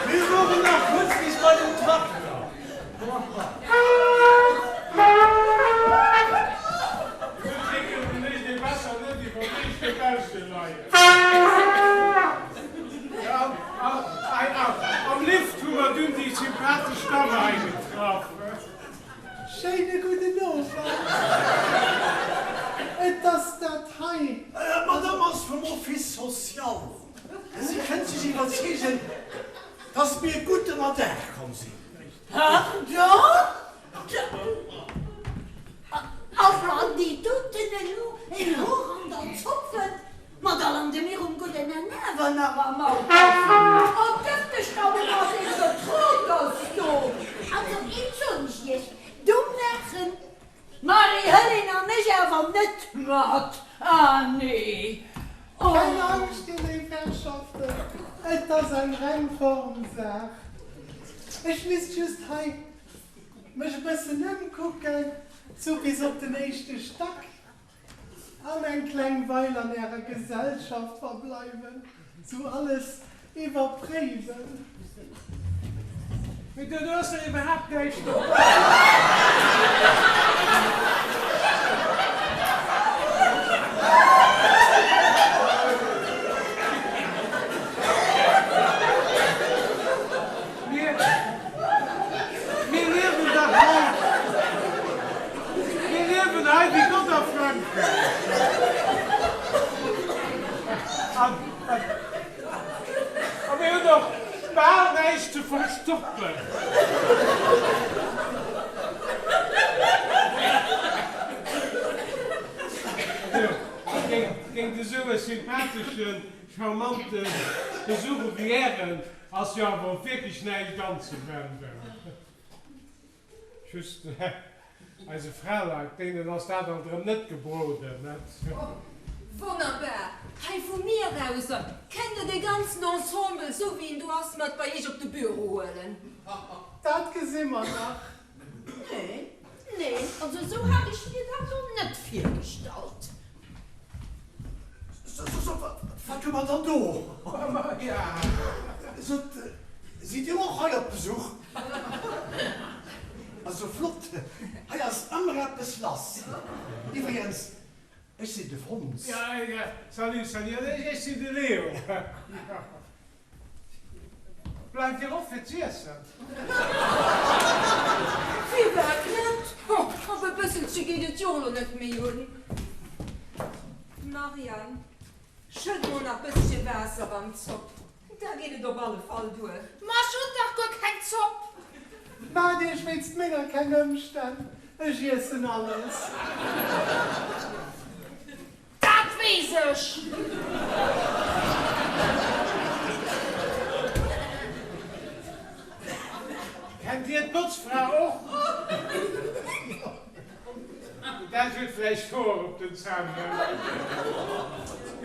G: Mir woren nach kürzlech bei dem Trakter. Am Lift hu mer dunn déi sympathesch Damm hei getraff.
L: Schéine gudden Owend. Et ass dat hei.
H: D'Madame ass vum Office social. Si kënnt sech iwwerzeegen, dass mir gutt ënnerdaach komm sinn.
J: Pardon? A wann déi doten elo en Hoer an der Zopp fënnt, ma da lande mir um gudden Enn awer nach am Auto. Oh, gëfteg da mol mat.
L: reng Formsaach. Ech misst just hei mech e bëssen ëmkucken, sou bis op den éischte Stack, an eng kleng Weil an ärer Gesellschaft verbleiwen, sou alles iwwerpréiwen.
G: Mee do ass der iwwerhaapt näischt op. Mir liewen dach hei, mir liewen hei wéi Gott a Frankräich. A mir hunn och bal näischt ze verstoppen. Géint esou e sympatheschen, charmante Besuch ewéi Ären ass jo awer och wierklech näischt anzewenden. Just eise Fraleit, deenen ass dat alt erëm net gebroden, net?
A: Wonnerbar! Hei vu mir auser kennt der dee ganzen Ensemble, esou wéi en do ass, mat bei iech op de Büro huelen.
L: Dat gesi mer nach.
J: Nee, nee, also esou hat ech mir dat lo net virgestallt.
H: So, wat hu mer dann do? Sot, sidd Dir och hei op Besuch? Also flott, hei ass ëmmer eppes lass. Iwwregens, ech sinn de Fons.
G: Salut, salut, ech sinn de Leo. Bleift Dir och fir z'iessen?
A: Firwat net? Op e bësselche geet et jo elo net méi un. Marianne, schëdd mol nach bëssche Waasser an d'Zopp, da geet et op alle Fall duer.
F: Ma ech hunn dach guer keng Zopp!
L: Maacht Iech wéinst menger keng Ëmstänn, ech iessen alles.
F: Dat weess ech!
G: Kennt Dir d'Botzfra och? Dat huet vläicht Hoer op den Zänn, he?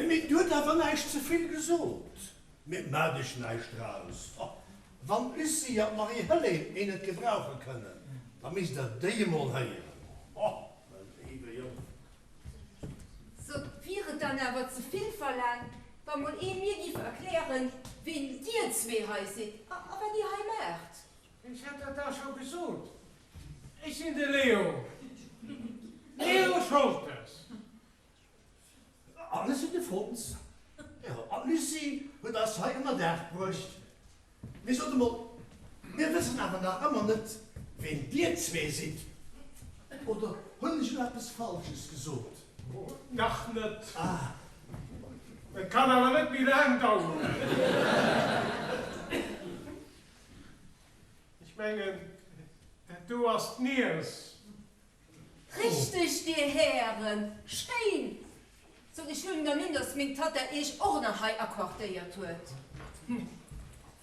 H: Mee du huet awer näischt ze vill gesot. Mee maach dech näischt draus. Wann d'Lucie an d'Marie-Helene een net gebrauche kënnen, da misst der déi emol héieren. Mäi léiwe Jong.
A: Sou, wier et dann awer ze vill verlaangt, wa mol ee mir giff erklären, ween dir zwee hei sidd a wat dir hei maacht?
G: Ech hat dat dach scho gesot, ech sinn de Leo, Leo Scholtes.
H: An ech sinn de Fons. Jo, an d'Lucie huet eis hei ënnerdaach bruecht. Mee sot emol, mir wëssen awer nach ëmmer net, ween dir zwee sidd. Oder hunn ech elo eppes Falsches gesot?
G: Nach net. Ah. Et kann awer net méi laang daueren. Ech mengen, dat do ass d'Niers.
A: Richteg, Dir Hären! Schéin! Sot, ech huelen dann un, dass meng Tatta Iech och nach hei aquartéiert huet. Hm.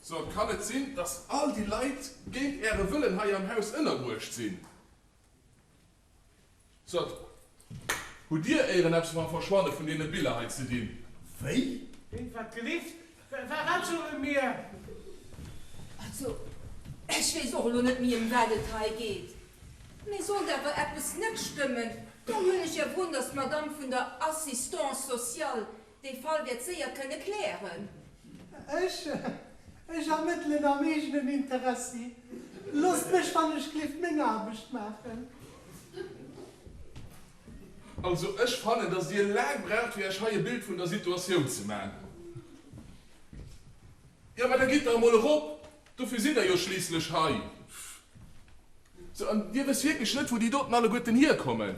K: Sot, kann et sinn, dass all déi Leit géint Äre Wëllen hei am Haus ënnerbruecht sinn? Sot, hutt Dir éieren eppes mam Verschwanne vun deene Biller hei ze dinn?
H: Wéi?
G: Wéi, wat gelift? Wat solle mir?
A: Also, ech weess och elo net méi, ëm wat et hei geet. Mee sollt awer eppes net stëmmen, dann huelen ech awer un, dass d'Madame vun der Assistance sociale dee Fall wäert séier kënne klären.
L: Ech, ech ermëttelen am eegenen Interessi. Loosst mech wann ech glift meng Aarbecht maachen.
K: Also ech fannen, dass dir laang braucht fir iech hei e Bild vun der Situatioun ze man. Jo, mä da gitt der emol erop, dofir sidd der jo schliisslech hei. So, an dir wësst wierklech net, wou déi doten alleguerten hierkommen?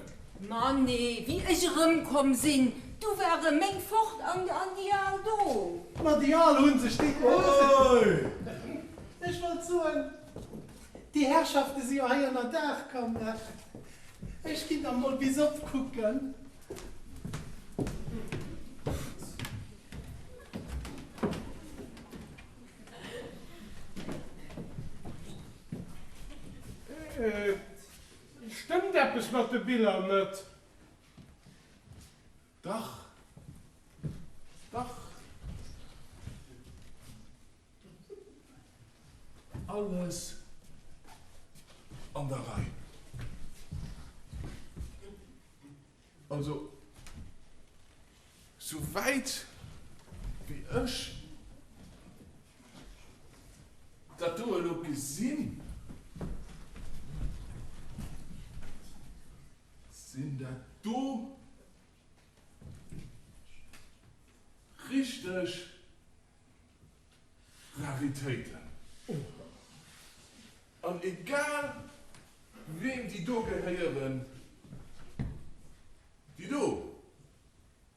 A: Ma nee, wéi ech erëmkomm sinn, du ware meng fort an déi al do.
L: Ma déi al hu sech déi. Ech wollt soen, déi Herrschafte si jo hei ënnerdaach komm. Ech ginn da mol bis op kucken.
G: Stëmmt eppes mat de Biller net?
K: Dach, dach. Alles an der Rei. Also, sou wäit wéi ech dat do elo gesinn, sinn dat do richteg Raritéiten. An egal weem déi do gehéieren, déi do,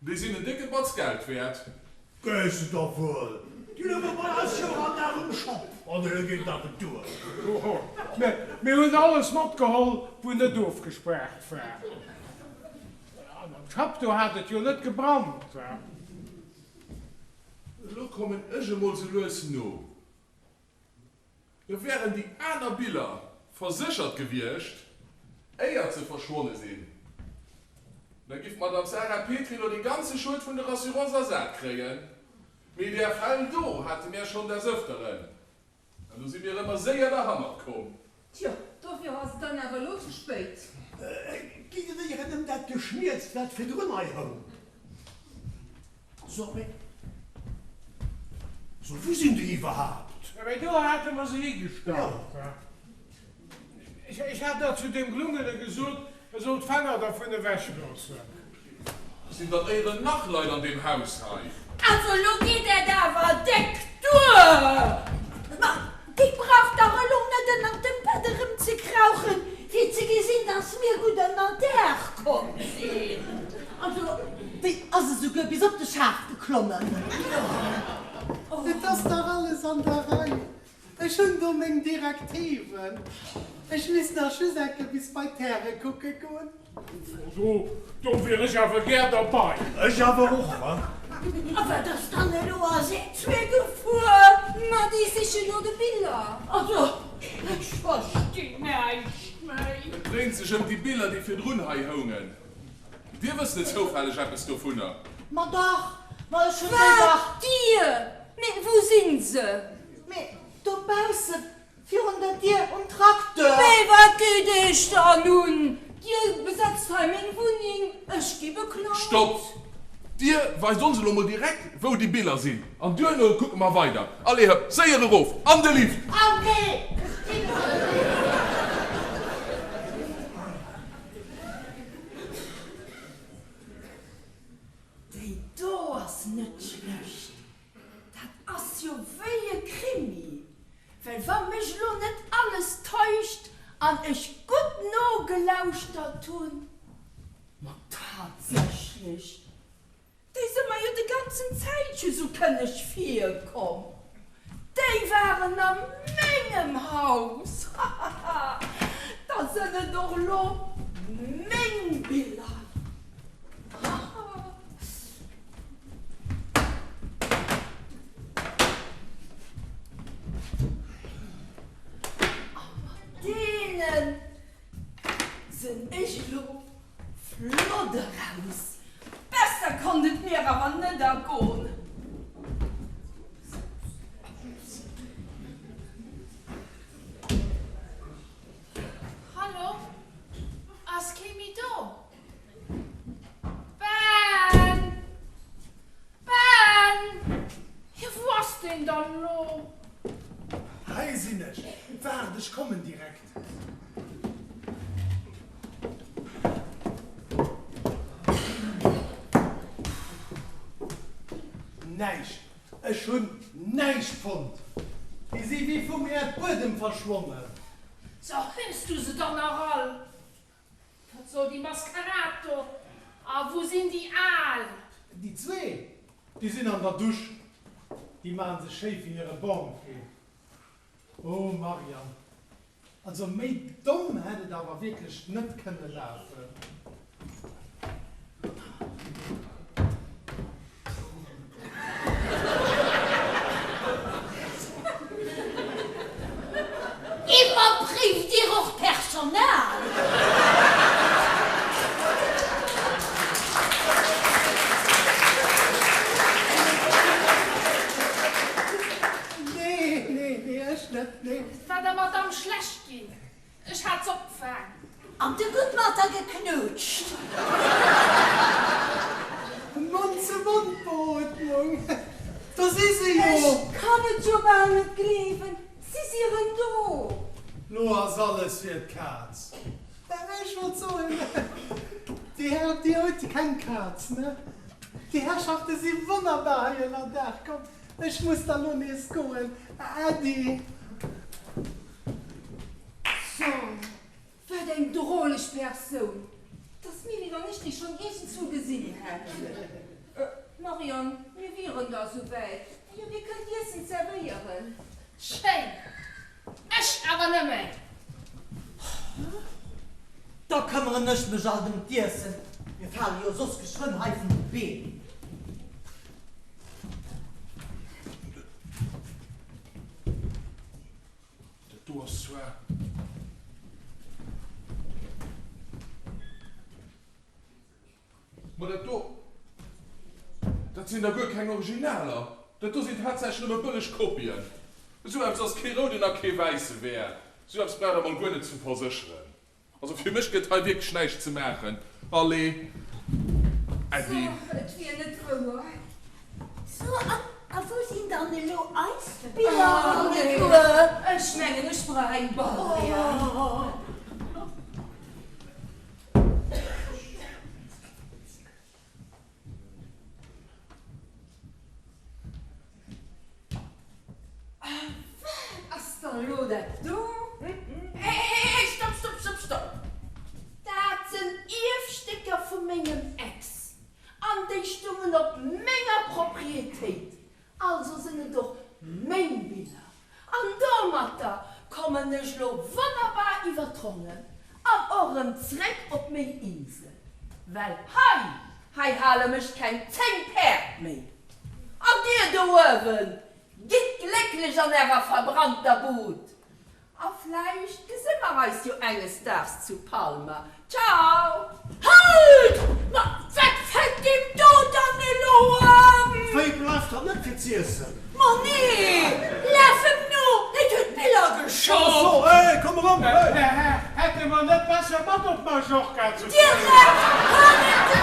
K: déi sinn en décke Batz Geld wäert.
H: Gees de da wuel? Déi louche bei eis Joer an Dag um Schap an elo geet nach et duer.
G: Mir hunn alles matgeholl, wou net ofgespaart war. An am Schapp, do hat et jo net gebrannt.
K: Elo kommen ech emol sou lues no. Da wären déi aner Biller verséchert gewiescht, éiert se verschwonne sinn. Da giff d'Madame Sarah Petry lo dee ganze Schued vun der Assurance ersat kréien. Mee där Fäll do hate mär schonn des Ëfteren, an do si mir ëmmer séier derhannert komm.
A: Tjo, dofir ass et dann awer elo ze spéit.
H: Geet et éieren ëm dat Geschmierzt, wat virdrun hei houng? So, mee, so, wou sinn déi iwwerhaapt?
G: Mee do hate mer se higestallt. Ech hat nach zu deem Glungene gesot, e soll d'Fanger dervun ewech loossen.
K: Sinn dann éieren nach Leit an deem Haus hei?
J: Also elo geet et awer déck duer! Ma déi brauch dach elo net ënnert dem Bett erëmzekrauchen, fir ze gesinn, dass mir gutt ënnert Daach komm sinn.
I: Also déi ass esouguer bis op de Schaf geklommen.
L: Et ass dach alles an der Rei. Ech hunn do meng Direktiven. Ech misst nach just eng Kéier bis bei d'Häre kucke goen.
G: Do, do wier ech awer gär derbei.
H: Ech awer och, wa?
J: A wat ass dann elo a zwee gefuer?
A: Ma déi sichen no de Biller.
C: Also, ech verstinn näischt méi.
K: Et dréint sech ëm déi Biller, déi virdrun hei houngen. Dir wësst net zoufälleg eppes dovunner?
I: Ma dach, ma ech hunn déi dach.
A: Wat? Dir? Mee wou sinn se?
I: Mee dobausse virun der Dier um Tracteur.
A: Mee wat geet Iech dann un? Dir besetzt hei meng Wunneng, ech gi beklaut.
K: Stopp! Dir weist ons elo mol direkt, wou déi Biller sinn, an duerno kucke mer weider. Allez hëpp, séier erof an de Lift!
I: Ok, ech ginn an de Lift.
J: Déi do ass net schlecht. Dat ass jo wéi e Krimi. Well wa mech lo net alles täuscht an ech gutt nogelauschtert hunn, ma tatsächlech, déi si mer jo de ganzen Zäitche sou kënneg virkomm, déi waren a mengem Haus, hahaha, da sënn et och lo meng Biller, haha. A mat deene sinn ech elo flott eraus. Besser konnt et mir awer net ergoen.
F: Hallo, ass kee méi do? Ben! Ben! Jo, wou ass deen dann elo?
L: Hei sinn ech. Waart, ech kommen direkt. Näischt. Ech hunn näischt fonnt. Déi si wéi vum Äerdbuedem verschwonnen.
F: So, hues du se dann nach all? Wat soll déi Maskerad do? A wou sinn déi al?
L: Déi zwee, déi sinn an der Dusch. Déi maachen sech schéi fir hire Banquet. Oh Marianne, also méi domm hätt et awer wierklech net kënne lafen.
J: Iwwerpréift Dir och d'Personal?
L: Nee, nee, nee. Nee, ech net, nee.
F: Et war der Madamm schlecht ginn. Ech hat s'opgefaang.
J: An du gutt mat der geknutscht.
L: Mond zu Mond Beootmung. Do si se jo!
A: Ech kann et jo bal net gleewen, si si erëm do!
L: Lo ass alles fir d'Kaz. Ech wollt soen, Dir Här, Dir hutt keng Kaz, ne? Déi Herrschafte si wonnerbar hei ënnerdaach. Komm, ech muss da lo nees goen. Äddi!
A: So, wat eng droleg Persoun, dass d'Milly an ech déi schonn iergendzwou gesinn hätten. Marianne, mir wieren da souwäit. Jo, dir kënnt d'Iessen zerwéieren.
F: Schéin! Ech awer nëmme!
I: Da këmmeren ech mech alt ëm d'Iessen. Mir fale jo soss geschwënn hei vun de Been.
K: Dat do ass zwar. Ma dat do, dat sinn da guer keng Originaler. Dat do sinn tatsächlech nëmme bëlleg Kopien. Esou eppes ass kee rouden a kee wäisse wäert. Esou eppes braucht der mol guer net ze versécheren. Also fir mech gëtt hei wierklech näischt ze maachen. Allez, Äddi.
A: So, et wier net wouer.
J: So, a wou sinn dann elo eis Biller alleguer?
A: Ech mengen, ech brauch eng Ballrian. A wat ass dann elo dat do?
E: Hey, stopp, stopp, stopp, stopp! Dat sënn Ierfstécker vu mengem Ex an déi stungen op menger Propriétéit, also sënn et och meng Biller. An domatter kommen ech lo wonnerbar iwwer d'Ronnen an och erëm zréck op meng Insel, well hei, hei hale mech keng 10 Päerd méi. An dir do uewen, gitt glécklech an ärer verbrannter Bud. A vläicht gesi mer eis jo enges Daags zu Palma. Ciao!
C: Halt! Ma wat fält deem do dann elo an?
H: D'Véi bleift der net fir z'iessen.
C: Ma nee! Laf em no, et huet Biller geschoss!
H: So, hey, komm eran, hey!
G: Hätte mer net besser mat op Mallorca ze fueren?
C: Direkt hannendrun!